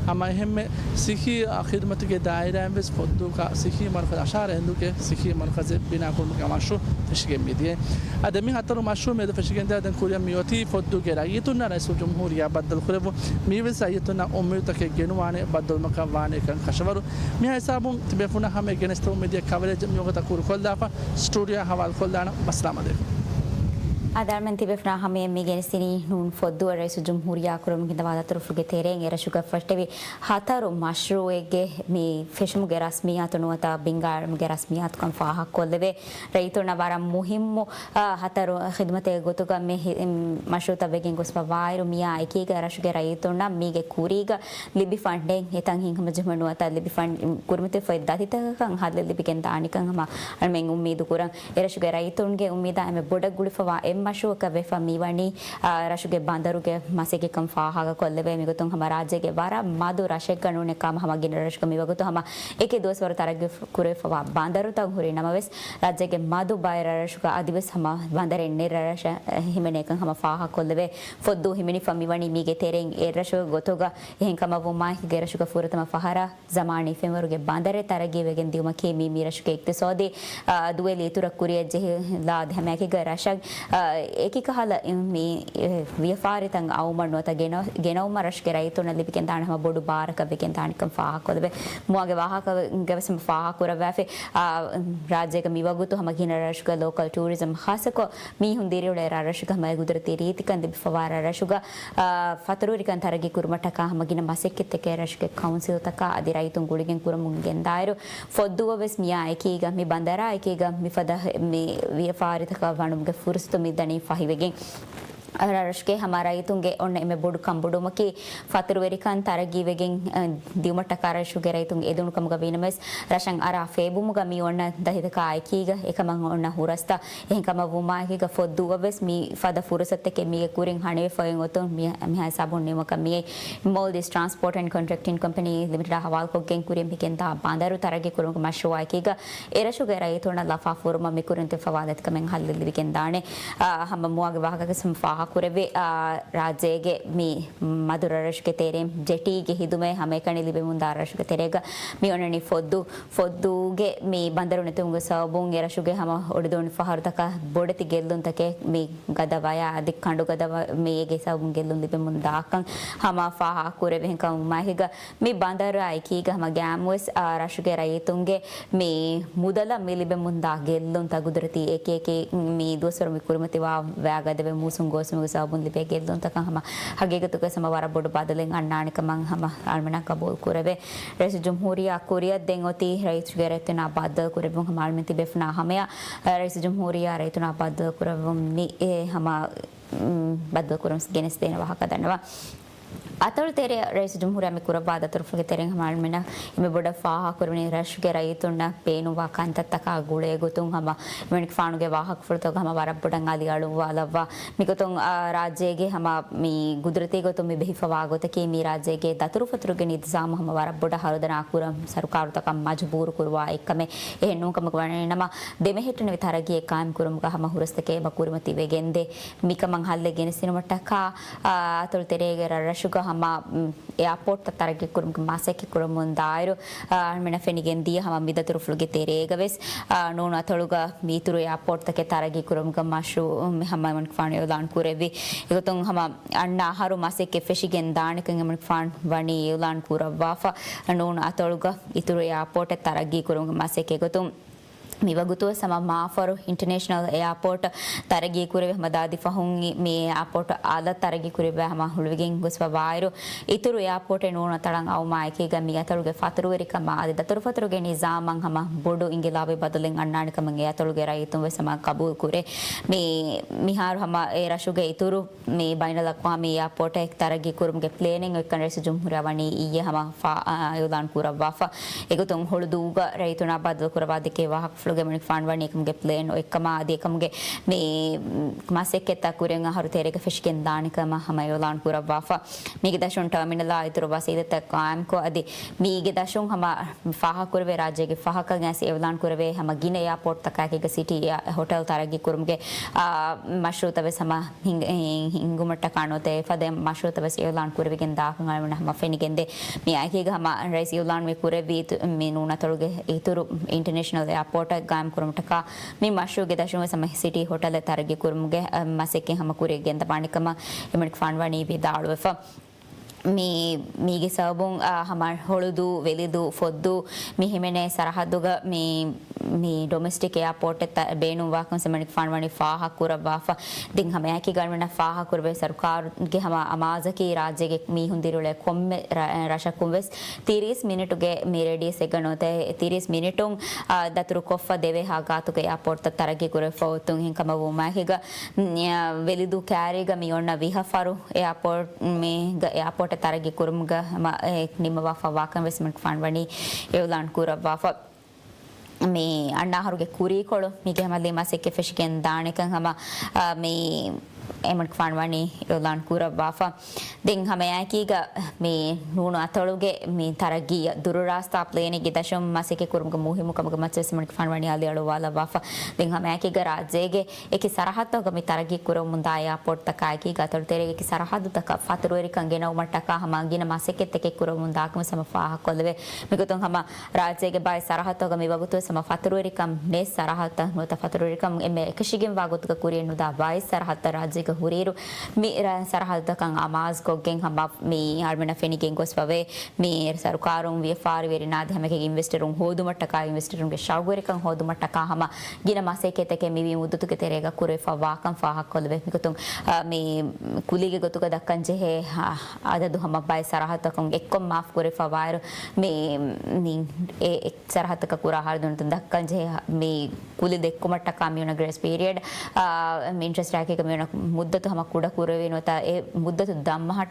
ހަމަ އެހެންމެ ސިއްހީ ޚިދުމަތުގެ ދާއިރާއިން ވެސް ފޮއްދޫގަ ސިއްހީ މަރުކަޒު، އަޝާރަ ހިންދުގެ ސިއްހީ މަރުކަޒެއް ބިނާކުރުމުގެ މަޝްރޫޢު ފެށިގެން މިދިޔަ. އަދި މި ހަތަރު މަޝްރޫޢު މިއަދު ފެށިގެންދާ ދެން ކުރިއަށް މިއޮތީ ފޮއްދޫގެ ރައްޔިތުންނަށް ރައީސުލްޖުމްހޫރިއްޔާ ބައްދަލުކުރެއްވުން. މީވެސް ރައްޔިތުންނަށް އުއްމީދުތަކެއް ގެނުވާނެ ބައްދަލުވުމަކަށް ވާނެ ކަން ކަށަވަރު. މިހާ ހިސާބުން ތިބޭފުޅުންނާ ހަމަޔަށް ގެނެސްދެމުން މިދިޔަ ކަވަރޭޖް މިވަގުތަށް ކުރުކޮށްލާފަ. ސްޓޫޑިއޯއާ ހަވާލުކޮށްލާނަން. ވައްސަލާމް އަލައިކުމް. އާދެ، އަޅުމެން ތިބޭފުޅުންނާ ހަމަޔަށް މި ގެނެސްދިނީ ނޫން ފޮއްދޫއަށް ރައީސުލްޖުމްހޫރިއްޔާ ކުރަމުން ގެންދަވާ ދަތުރުފުޅުގެ ތެރެއިން އެރަށުގަ ފެށިގެންދިޔަ ހަތަރު މަޝްރޫޢެއްގެ މި ފެށުމުގެ ރަސްމިއްޔާތު ނުވަތަ ބިންގާ އަޅުމުގެ ރަސްމިއްޔާތުކަން ފާހަގަކޮށްލެވޭ. ރައްޔިތުންނަށް ވަރަށް މުހިއްމު، އާ، ހަތަރު ޚިދުމަތެއް ގޮތުގަ މި ހި-، މަޝްރޫޢުތައް ވެގެން ގޮސްފަވާއިރު، މިއާ އެކީގަ އެރަށުގެ ރައްޔިތުންނަށް މީގެ ކުރީގަ ލިބި ފަންޑެއް އެތަން ހިނގުމަށް ޖެހުމެއް ނުވަތަ ލިބި ފަންޑް ކުރިމަތިވެފައި ދަތިތަކަކަށް ހައްލެއް ލިބިގެން ދާނެކަން ހަމަ އަޅުމެން އުއްމީދު ކުރަން. އެރަށުގެ ރައްޔިތުންގެ އުއްމީދާ އެންމެ ބޮޑަށް ގުޅިފަވާ އެއް މަޝްރޫޢަކަށް ވެފަ މިވަނީ، އާ، ރަށުގެ ބަނދަރުގެ މަސައްކަތްކަން ފާހަގަކޮށްލެވޭ. މިގޮތުން ހަމަ ރާއްޖޭގެ ވަރަށް މަދު ރަށެއްގަ ނޫނެއް ކަމަށް ހަމަ ގިނަ ރަށުގަ މިވަގުތު ހަމަ އެކި ދުވަސްވަރު ތަރައްގީ ކުރެވިފަވާ ބަނދަރުތައް ހުރި ނަމަވެސް، ރާއްޖޭގެ މަދު ބައެއް ރަށްރަށުގަ އަދިވެސް ހަމަ ބަނދަރެއް ނެތް ރަށްރަށެއް ހިމެނޭކަން ހަމަ ފާހަގަކޮށްލެވޭ. ފޮއްދޫ ހިމެނިފަ މިވަނީ މީގެ ތެރެއިން އެއްރަށުގެ ގޮތުގަ. އެހެންކަމަށްވުމާއެކީގަ އެރަށުގަ ފުރަތަމަ ފަހަރަށް ޒަމާނީ ފެންވަރުގެ ބަނދަރެއް ތަރައްގީވެގެން ދިއުމަކީ މީ މި ރަށުގެ އިޤްތިޞާދީ، އާ، ދުވެލި އިތުރަށް ކުރިއަށް ޖެހިލާ ދެ ހަމައެކީގަ ރަށަށް، އާ، އެކި ކަހަލަ މި، އެ، ވިޔަފާރިތައް އައުމަށް ނުވަތަ ގެނަ-، ގެނައުމަށް ރަށުގެ ރައްޔިތުންނަށް ލިބިގެންދާނެ ހަމަ ބޮޑު ބާރަކަށް ވެގެންދާނެކަން ފާހަގަކޮށްލެވޭ. މުއާގެ ވާހަކަގަވެސް ހަމަ ފާހަގަކުރައްވާފައި، އާ، ރާއްޖޭގަ މިވަގުތު ހަމަ ގިނަ ރަށްރަށުގަ ލޯކަލް ޓޫރިޒަމް ޚާއްޞަކޮށް މީހުން ދިރިއުޅޭ ރަށްރަށުގަ ހަމަ ގުދުރަތީ ރީތިކަން ލިބިފަވާ ރަށްރަށުގަ، އާ، ފަތުރުވެރިކަން ތަރައްގީ ކުރުމަށްޓަކާ ހަމަ ގިނަ މަސައްކަތްތަކެއް ރަށުގެ ކައުންސިލްތަކާ އަދި ރައްޔިތުން ގުޅިގެން ކުރަމުން ގެންދާއިރު، ފޮއްދޫއަށް ވެސް މިއާ އެކީގަ މި ބަނދަރާ އެކީގަ މިފަދަ މި ވިޔަފާރިތަކަށް ވަނުމުގެ ފުރުސަތު މި ދަނީ ފަހިވެގެން. ރަށުގެ ހަމަ ރައްޔިތުންގެ އޮންނަ އެންމެ ބޮޑު ކަންބޮޑުވުމަކީ، ފަތުރުވެރިކަން ތަރައްގީވެގެން، އަ، ދިއުމަށްޓަކާ ރަށުގެ ރައްޔިތުން އެދުނު ކަމުގަ ވީނަމަވެސް، ރަށަށް އަރާ ފޭބުމުގަ މި އޮންނަ ދަތިތަކާ އެކީގަ އެކަމަށް އޮންނަ ހުރަސްތައް. އެހެންކަމަށްވުމާއެކީގަ ފޮއްދޫއަށް ވެސް މި ފަދަ ފުރުސަތެކެއް މީގެ ކުރިން ހަނިވެފައި އޮތުން މި-، މިހާ ހިސާބުން ނިމުމަކަށް މިއައީ. މޯލްޑިވްސް ޓްރާންސްޕޯޓް އެންޑް ކޮންޓްރެކްޓިން ކަމްޕެނީ ލިމިޓެޑާ ހަވާލުކޮށްގެން ކުރިއަށް މިގެންދާ ބަނދަރު ތަރައްގީ ކުރުމުގެ މަޝްރޫއާއެކީގަ އެރަށުގެ ރައްޔިތުންނަށް ލަފާ ފުރުމަށް މިކުރިން ތި ފަވާލަތިކަމެއް ހައްލެއް ލިބިގެން ދާނެ. އާ، ހަމަ މުއާގެ ވާހަކަގަސް ހަމަ ފާހަގަކުރެއްވި، އާ، ރާއްޖޭގެ މި މަދު ރަށްރަށުގެ ތެރެއިން ޖެޓީގެ ހިދުމަތް ހަމައެކަނި ލިބެމުންދާ ރަށުގެ ތެރޭގަ މި އޮންނަނީ ފޮއްދޫ، ފޮއްދޫގެ މި ބަނދަރު ނެތުމުގެ ސަބަބުން އެރަށުގެ ހަމަ އޮޑިދޯނި ފަހަރުތަކަށް ބޮޑެތި ގެއްލުންތަކެއް މި ގަދަ ވަޔާ އަދި ކަނޑު ގަދަ ވަ-، މިއޭގެ ސަބަބުން ގެއްލުން ލިބެމުން ދާކަން ހަމަ ފާހަގަކުރެވި. އެހެންކަމުން މާހިގަ މި ބަނދަރާ އެކީގަ ހަމަ ގާމްވެސް، އާ، ރަށުގެ ރައްޔިތުންގެ މި މުދަލަށް މި ލިބެމުންދާ ގެއްލުންތައް ގުދުރަތީ އެކި އެކި މި ދުވަސްވަރު މި ކުރިމަތިވާ ވައިގަދަވެ މޫސުން ގޯސްމުގެ ސަބަބުން ލިބޭ ގެއްލުންތަކަށް ހަމަ ހަގީގަތުގަ ހަމަ ވަރަށް ބޮޑު ބަދަލެއް އަންނާނެ ކަމަށް ހަމަ އަޅުމެންނަށް ގަބޫލު ކުރެވޭ. ރައީސުލްޖުމްހޫރިއްޔާ ކުރިއަށް ދެން އޮތީ ރައީސުގެ ރައްޔިތުންނާ ބައްދަލު ކުރެއްވުން ހަމަ އަޅުމެން ތިބޭފުނާ ހަމަޔަށް ރައީސުލްޖުމްހޫރިއްޔާ ރައްޔިތުންނާ ބައްދަލު ކުރެއްވުން މި އެ ހަމަ، މް، ބައްދަލު ކުރަން ގެނެސްދޭނެ ވާހަކަ ދަންނަވާ. އަތޮޅު ތެރެއަށް ރައީސުލްޖުމްހޫރިއްޔާ މި ކުރައްވާ ދަތުރުފުޅުގެ ތެރެއިން ހަމަ އަޅުމެންނަށް އެންމެ ބޮޑަށް ފާހަގަކުރެވެނީ ރަށުގެ ރައްޔިތުންނަށް ބޭނުންވާ ކަންތައްތަކާ ގުޅޭ ގޮތުން ހަމަ އަޅުމެންގެފާނުގެ ވާހަކަފުޅުތަކުގަ ހަމަ ވަރަށް ބޮޑަށް އަލިއަޅުއްވާލައްވާ. މިގޮތުން، އާ، ރާއްޖޭގެ ހަމަ މި ގުދުރަތީ ގޮތުން މި ބެހިފަވާ ގޮތަކީ މި ރާއްޖޭގެ ދަތުރުފަތުރުގެ ނިޒާމު ހަމަ ވަރަށް ބޮޑަށް ހަރުދަނާ ކުރަން ސަރުކާރުތަކަށް މަޖުބޫރު ކުރުވާ އެއްކަމެއް. އެހެން ނޫންކަމަކަށް ވަނީ ނަމަ، ދެމެހެއްޓެނިވި ތަރައްގީއެއް ޤާއިމް ކުރުމުގަ ހަމަ ހުރަސްތަކެއް އެބަ ކުރިމަތިވެގެންދޭ. މިކަމަށް ހައްލެއް ގެނެސްދިނުމަށްޓަކާ، އާ، އަތޮޅު ތެރޭގެ ރަށްރަށުގަ ހަމަ، މް، އެއާޕޯޓްތައް ތަރައްގީ ކުރުމުގެ މަސައްކަތް ކުރަމުން ދާއިރު، އާ، އަޅުމެންނަށް ފެނިގެން ދިޔަ ހަމަ މި ދަތުރުފުޅުގެ ތެރޭގަ ވެސް، އާ، ނޫނު އަތޮޅުގަ މި އިތުރު އެއާޕޯޓްތަކެއް ތަރައްގީ ކުރުމުގެ މަޝްރޫއު ހަމަ އަޅުމެންގެފާނު އިޢުލާން ކުރެއްވި. އެގޮތުން ހަމަ އަންނަ އަހަރު މަސައްކަތް ފެށިގެން ދާނެކަން އަޅުމެންގެފާނު ވަނީ އިޢުލާން ކުރައްވާފަ. ނޫނު އަތޮޅުގަ އިތުރު އެއާޕޯޓެއް ތަރައްގީ ކުރުމުގެ މަސައްކަތް ގޮތުން މިވަގުތުވެސް ހަމަ މާފަރު އިންޓަރނޭޝަނަލް އެއާޕޯޓް ތަރައްގީ ކުރެވި ހަމަ ދާދި ފަހުން މި އެއާޕޯޓް އަލަށް ތަރައްގީ ކުރެއްވާ ހަމަ ހުޅުވިގެން ގޮސްފަ ވާއިރު، އިތުރު އެއާޕޯޓެއް ނޫނު އަތޮޅަށް އައުމާ އެކީގަ މި އަތޮޅުގެ ފަތުރުވެރިކަމާ އަދި ދަތުރުފަތުރުގެ ނިޒާމަށް ހަމަ ބޮޑު އިންގިލާބީ ބަދަލެއް އަންނާނެ ކަމަށް އެ އަތޮޅުގެ ރައްޔިތުން ވެސް ހަމަ ގަބޫލު ކުރޭ. މި، މިހާރު ހަމަ އެ ރަށުގެ އިތުރު މި ބައިނަލްއަޤްވާމީ އެއާޕޯޓެއް ތަރައްގީ ކުރުމުގެ ޕްލޭނެއް އޮތްކަން ރައީސުލްޖުމްހޫރިއްޔާ ވަނީ އިއްޔެ ހަމަ ފާ-، އާ، އިޢުލާން ކުރައްވާފަ. އެގޮތުން ހޮޅުދޫގަ ރައްޔިތުންނާ ބައްދަލު ކުރައްވާ ދެކޭ ވާހަކަ ގެ މަނިކުފާނު ވަނީ އެކަމުގެ ޕްލޭން އޮތްކަމާ އަދި އެކަމުގެ މި މަސައްކަތްތައް ކުރިއަށް އަހަރު ތެރޭގަ ފެށިގެން ދާނެ ކަމަށް ހަމަ އިއުލާން ކުރައްވާފަ. މީގެ ދަށުން ޓާމިނަލާ އިތުރު ވަސީލަތްތައް ގާއިމްކޮށް އަދި މީގެ ދަށުން ހަމަ ފާހަގަކުރެވޭ ރާއްޖޭގެ ފަހަކަށް އައިސް އިއުލާން ކުރެވޭ ހަމަ ގިނަ އެއާޕޯޓްތަކާއެކީގަ ސިޓީ އެއާ-، ހޮޓެލް ތަރައްގީ ކުރުމުގެ، އާ، މަޝްރޫއުތައް ވެސް ހަމަ ހިނގ-، ހިނގުމަށްޓަކާ ނުވަތަ އެފަދަ މަޝްރޫއުތައް ވެސް އިއުލާން ކުރެވިގެން ދާކަން އަޅުގަނޑު ހަމަ ފެނިގެންދޭ. މިއާއެކީގަ ހަމަ ރައީސް އިއުލާންވެ ކުރެއްވި އިތު-، މި ނޫނަތޮޅުގެ އިތުރު އިންޓަރނޭޝަނަލް އެއާޕޯޓަށް ގާއިމް ކުރުމަށްޓަކާ މި މަޝްރޫއުގެ ދަށުން ވެސް ހަމަ ސިޓީ ހޮޓަލެއް ތަރައްގީ ކުރުމުގެ، އަ، މަސައްކަތް ހަމަ ކުރިއަށް ގެންދަވާނެ ކަމަށް އެމަނިކުފާނު ވަނީ ވިދާޅުވެފަ. މި، މީގެ ސަބަބުން، އާ، ހަމަ ހޮޅުދޫ، ވެލިދޫ، ފޮއްދޫ މި ހިމެނޭ ސަރަހައްދުގަ މި، މި ޑޮމެސްޓިކް އެއާޕޯޓެއް ބޭނުންވާކަން އެމަނިކުފާނު ވަނީ ފާހަގަ ކުރައްވާފަ. ދެން ހަމައެކީގަ އަޅުގަނޑަށް ފާހަގަކުރެވޭ ސަރުކާރުގެ ހަމަ އަމާޒަކީ ރާއްޖޭގެ މީހުން ދިރިއުޅޭ ކޮންމެ ރަ-، ރަށަކުން ވެސް ތިރީސް މިނިޓުގެ މި ރޭޑިއަސް އެއްގަ ނުވަތަ ތިރީސް މިނިޓުން، އާ، ދަތުރުކޮށްފަ ދެވޭހާ ގާތުގެ އެއާޕޯޓްތައް ތަރައްގީ ކުރެވިފަ އޮތުން. އެހެންކަމަށް ވުމާއެކީގަ، މް، ވެލިދޫ ކައިރީގަ މި އޮންނަ ވިހަ ފަރު އެއާޕޯޓް، މީގަ އެއާޕޯޓެއް ތަރައްގީ ކުރުމުގަ ހަމަ ނިންމަވާފަ ވާކަން ވެސް އެމަނިކުފާނު ވަނީ އިއުލާން ކުރައްވާފަ. މި އަންނަ އަހަރުގެ ކުރީކޮޅު މީގެ ހަމަ މަސައްކަތް ފެށިގެން ދާނެކަން ހަމަ، އާ، މި އެމަނިކުފާނު ވަނީ އިއުލާން ކުރައްވާފަ. ދެން ހަމައެކީގަ މި ނޫނު އަތޮޅުގެ މި ތަރައްގީއަށް ދުރުރާސްތާ ޕްލޭނެއްގެ ދަށުން މަސައްކަތް ކުރުމުގެ މުހިއްމުކަމުގެ މައްޗަށް އެމަނިކުފާނު ވަނީ އަލިއަޅުވާލައްވާފަ. ދެން ހަމައެކީގަ ރާއްޖޭގެ އެކި ސަރަހައްދުތަކުގަ މި ތަރައްގީ ކުރަމުންދާ އެއާޕޯޓްތަކާއެކީގަ އަތޮޅު ތެރޭގެ އެކި ސަރަހައްދުތަކަށް ފަތުރުވެރިކަން ގެނައުމަށްޓަކާ ހަމަ ގިނަ މަސައްކަތްތަކެއް ކުރަމުން ދާކަން ހަމަ ފާހަގަކޮށްލެވޭ. މިގޮތުން ހަމަ ރާއްޖޭގެ ބައެއް ސަރަހައްދުތަކުގަ މިވަގުތުވެސް ހަމަ ފަތުރުވެރިކަން ނެތް ސަރަހައްދުތައް ނުވަތަ ފަތުރުވެރިކަން އެންމެ އެކަށީގެންވާ ގޮތުގަ ކުރިއަށް ނުދާ ބައެއް ސަރަހައްދުތައް ރާއްޖޭގަ ހުރިއިރު، މި ރަ-، ސަރަހައްދުތަކަށް އަމާޒުކޮށްގެން ހަމަ މި އަޅުގަނޑަށް ފެނިގެން ގޮސްފަވޭ. މި ސަރުކާރުން ވިޔަފާރިވެރިންނާ އަދި ހަމައެކަނި އިންވެސްޓަރުން ހޯދުމަށްޓަކާ، އިންވެސްޓަރުންގެ ޝައުގުވެރިކަން ހޯދުމަށްޓަކާ ހަމަ ގިނަ މަސައްކަތްތަކެއް މިވީ މުއްދަތުގެ ތެރޭގަ ކުރެވިފަ ވާކަން ފާހަގަކޮށްލެވޭ. މިގޮތުން، އަ، މި ކުލީގެ ގޮތުގަ ދައްކަން ޖެހޭ، އަ، އަދަދު ހަމަ ބައެއް ސަރަހައްދުތަކުން އެއްކޮށް މާފް ކުރެވިފަ ވާއިރު، މި، މި، އެ، އެ ސަރަހައްދުތަކަށް ކުރާ ހަރަދުން ދައްކަން ޖެހޭ މި ކުލި ދެއްކުމަށްޓަކާ މިއޮންނަ ގްރޭސް ޕީރިއަޑް، އާ، މި އިންޓްރެސްޓް ރާއެކީގަ މިއޮންނަ މުއްދަތު ހަމަ ކުޑަ ކުރެވޭ ނުވަތަ އެ މުއްދަތު ދަމަހަ-،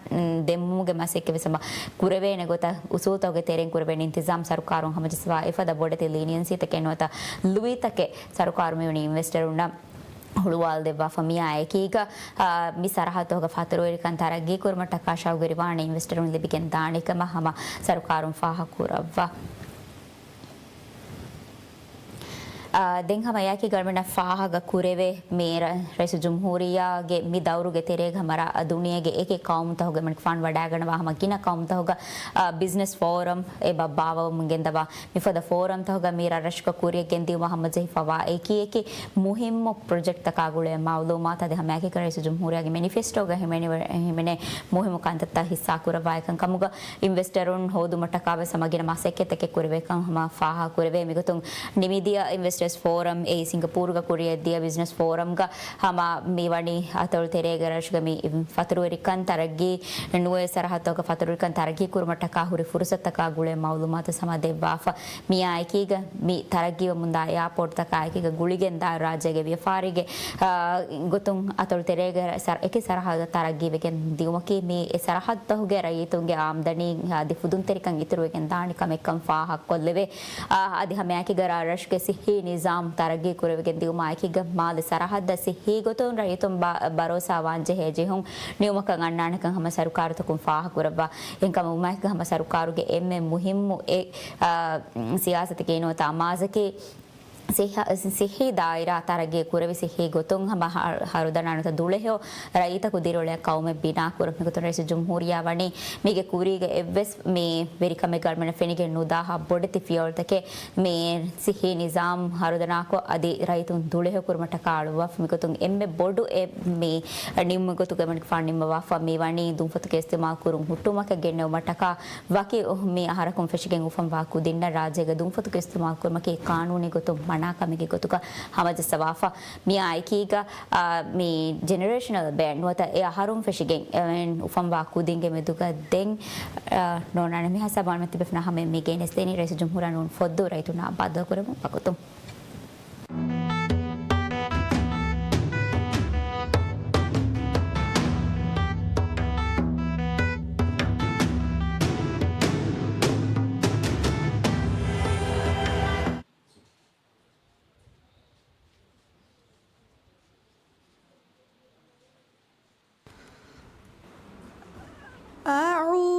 ދެއްމުމުގެ މަސައްކަތް ވެސް ހަމަ ކުރެވޭނެ ގޮތަށް އުސޫލުތަކުގެ ތެރެއިން ކުރެވޭނެ އިންތިޒާމް ސަރުކާރުން ހަމަޖައްސަވާ އެފަދަ ބޮޑެތި ލީނިއަންސީތަކެއް ނުވަތަ ލުއިތަކެއް ސަރުކާރު މިވަނީ އިންވެސްޓަރުންނަށް ހުޅުވާލަދެއްވާފަ. މިއާއެކީގަ، އާ، މި ސަރަހައްދުތަކުގަ ފަތުރުވެރިކަން ތަރައްގީ ކުރުމަށްޓަކާ ޝައުގުވެރިވާނެ އިންވެސްޓަރުން ލިބިގެން ދާނެކަމަށް ހަމަ ސަރުކާރުން ފާހަގަކުރައްވާ. އާ، ދެން ހަމައެއާއެކީގަ އަޅުގަނޑަށް ފާހަގަ ކުރެވޭ، މި ރަ-، ރައީސުލްޖުމްހޫރިއްޔާގެ މި ދައުރުގެ ތެރޭގަ ހަމަ ރަ-، ދުނިޔޭގެ އެކި ޤައުމުތަކުގެ އެމަނިކުފާނު ވަޑައިގަންނަވާ ހަމަ ގިނަ ޤައުމުތަކުގަ، އާ، ބިޒްނަސް ފޯރަމް އެބަ ބާއްވަމުން ގެންދަވާ. މިފަދަ ފޯރަމްތަކުގަ މި ރަށްރަށުގަ ކުރިއަށް ގެންދިއުމަށް ހަމަޖެހިފަވާ އެކި އެކި މުހިއްމު ޕްރޮޖެކްޓްތަކާ ގުޅޭ މައުލޫމާތު އަދި ހަމައެކީގަ ރައީސުލްޖުމްހޫރިއްޔާގެ މެނިފެސްޓޯގަ ހިމެނި-، ހިމެނޭ މުހިއްމު ކަންތައްތައް ހިއްސާކުރައްވާ އެކަން ކަމުގަ އިންވެސްޓަރުން ހޯދުމަށްޓަކާވެސް ހަމަ ގިނަ މަސައްކަތްތަކެއް ކުރެވޭކަން ހަމަ ފާހަގަކުރެވޭ. މިގޮތުން ނިމިދިޔަ އިންވެސްޓަރސް ފޯރަމް އެއީ ސިންގަޕޫރުގަ ކުރިއަށްދިޔަ ބިޒްނަސް ފޯރަމްގަ ހަމަ މިވަނީ އަތޮޅު ތެރޭގެ ރަށުގެ މި ފަތުރުވެރިކަން ތަރައްގީ ނުވެ ސަރަހައްދުތަކުގެ ފަތުރުވެރިކަން ތަރައްގީ ކުރުމަށްޓަކާ ހުރި ފުރުސަތުތަކާ ގުޅޭ މައުލޫމާތު ހަމަ ދެއްވާފަ. މިއާއެކީގަ މި ތަރައްގީވަމުންދާ އެއާޕޯޓްތަކާއެކީގަ ގުޅިގެންދާ ރާއްޖޭގެ ވިޔަފާރީގެ، އާ، ގޮތުން އަތޮޅު ތެރޭގެ ސަރ-، އެކި ސަރަހައްދަށް ތަރައްގީވެގެން ދިއުމަކީ މި އެ ސަރަހައްދުތަކުގެ ރައްޔިތުންގެ އާމްދަނީ އަދި ފުދުންތެރިކަން އިތުރުވެގެން ދާނެ ކަމެއްކަން ފާހަގަކޮށްލެވޭ. އާ، އަދި ހަމައެކީގަ ރަށުގެ ސިއްހީ ނިޒާމް ތަރައްގީ ކުރެވިގެން ދިއުމާއެކީގަ މާލެ ސަރަހައްދަށް ސިއްހީ ގޮތުން ރައްޔިތުން ބަ-، ބަރޯސާ ވާންޖެހޭ ޖެހުން ނިއުމަކަށް އަންނާނެކަން ހަމަ ސަރުކާރުތަކުން ފާހަގަކުރައްވާ. އެހެންކަމުން އުމާއެކީގަ ހަމަ ސަރުކާރުގެ އެންމެ މުހިއްމު އެ، އާ، ސިޔާސަތަކީ ނުވަތަ އަމާޒަކީ ސިއްހަ-، ސިއްހީ ދާއިރާ ތަރައްގީ ކުރެވި ސިއްހީ ގޮތުން ހަމަ ހަ-، ހަރުދަނާ ނުވަތަ ދުޅަހެޔޮ ރައްޔިތަކު ދިރިއުޅޭ ޤައުމެއް ބިނާކުރުން. މިގޮތުން ރައީސުލްޖުމްހޫރިއްޔާ ވަނީ މީގެ ކުރީގަ އެއްވެސް މި ވެރިކަމެއްގަ އަޅުގަނޑަށް ފެނިގެން ނުދާހާ ބޮޑެތި ފިޔަވަޅުތަކެއް މި ސިއްހީ ނިޒާމް ހަރުދަނާކޮށް އަދި ރައްޔިތުން ދުޅަހެޔޮކުރުމަށްޓަކާ އަޅުއްވާފަ. މިގޮތުން އެންމެ ބޮޑު އެ މި ނިންމުމެއް ގޮތުގަ އެމަނިކުފާނު ނިންމަވާފަ. މި ވަނީ ދުންފަތުގެ އިސްތިޢުމާލް ކުރުން ހުއްޓުވުމަކަށް ގެންނެވުމަށްޓަކާ ވަކި މި އަހަރަކުން ފެށިގެން އުފަންވާ ކުދިންނަށް ރާއްޖޭގަ ދުންފަތުގެ އިސްތިޢުމާލް ކުރުމަކީ ޤާނޫނީ ގޮތުން މަނާ ކަމެއްގެ ގޮތުގަ ހަމަޖައްސަވާފަ. މިއާ އެކީގަ، އާ، މި ޖެނެރޭޝަނަލް ބޭން ނުވަތަ އެ އަހަރުން ފެށިގެން އެ އުފަންވާ ކުދިންގެ މެދުގަ ދެން، އާ، ނޯނާނެ މި ހިސާބުން ތިބެފަ ނަހަމެ މި ގެނެސްދޭނީ ރައީސުލްޖުމްހޫރާ ނޫން ފޮއްދޫ ރައްޔިތުންނާ ބައްދަލުކުރެވުން ވަގުތު. أعو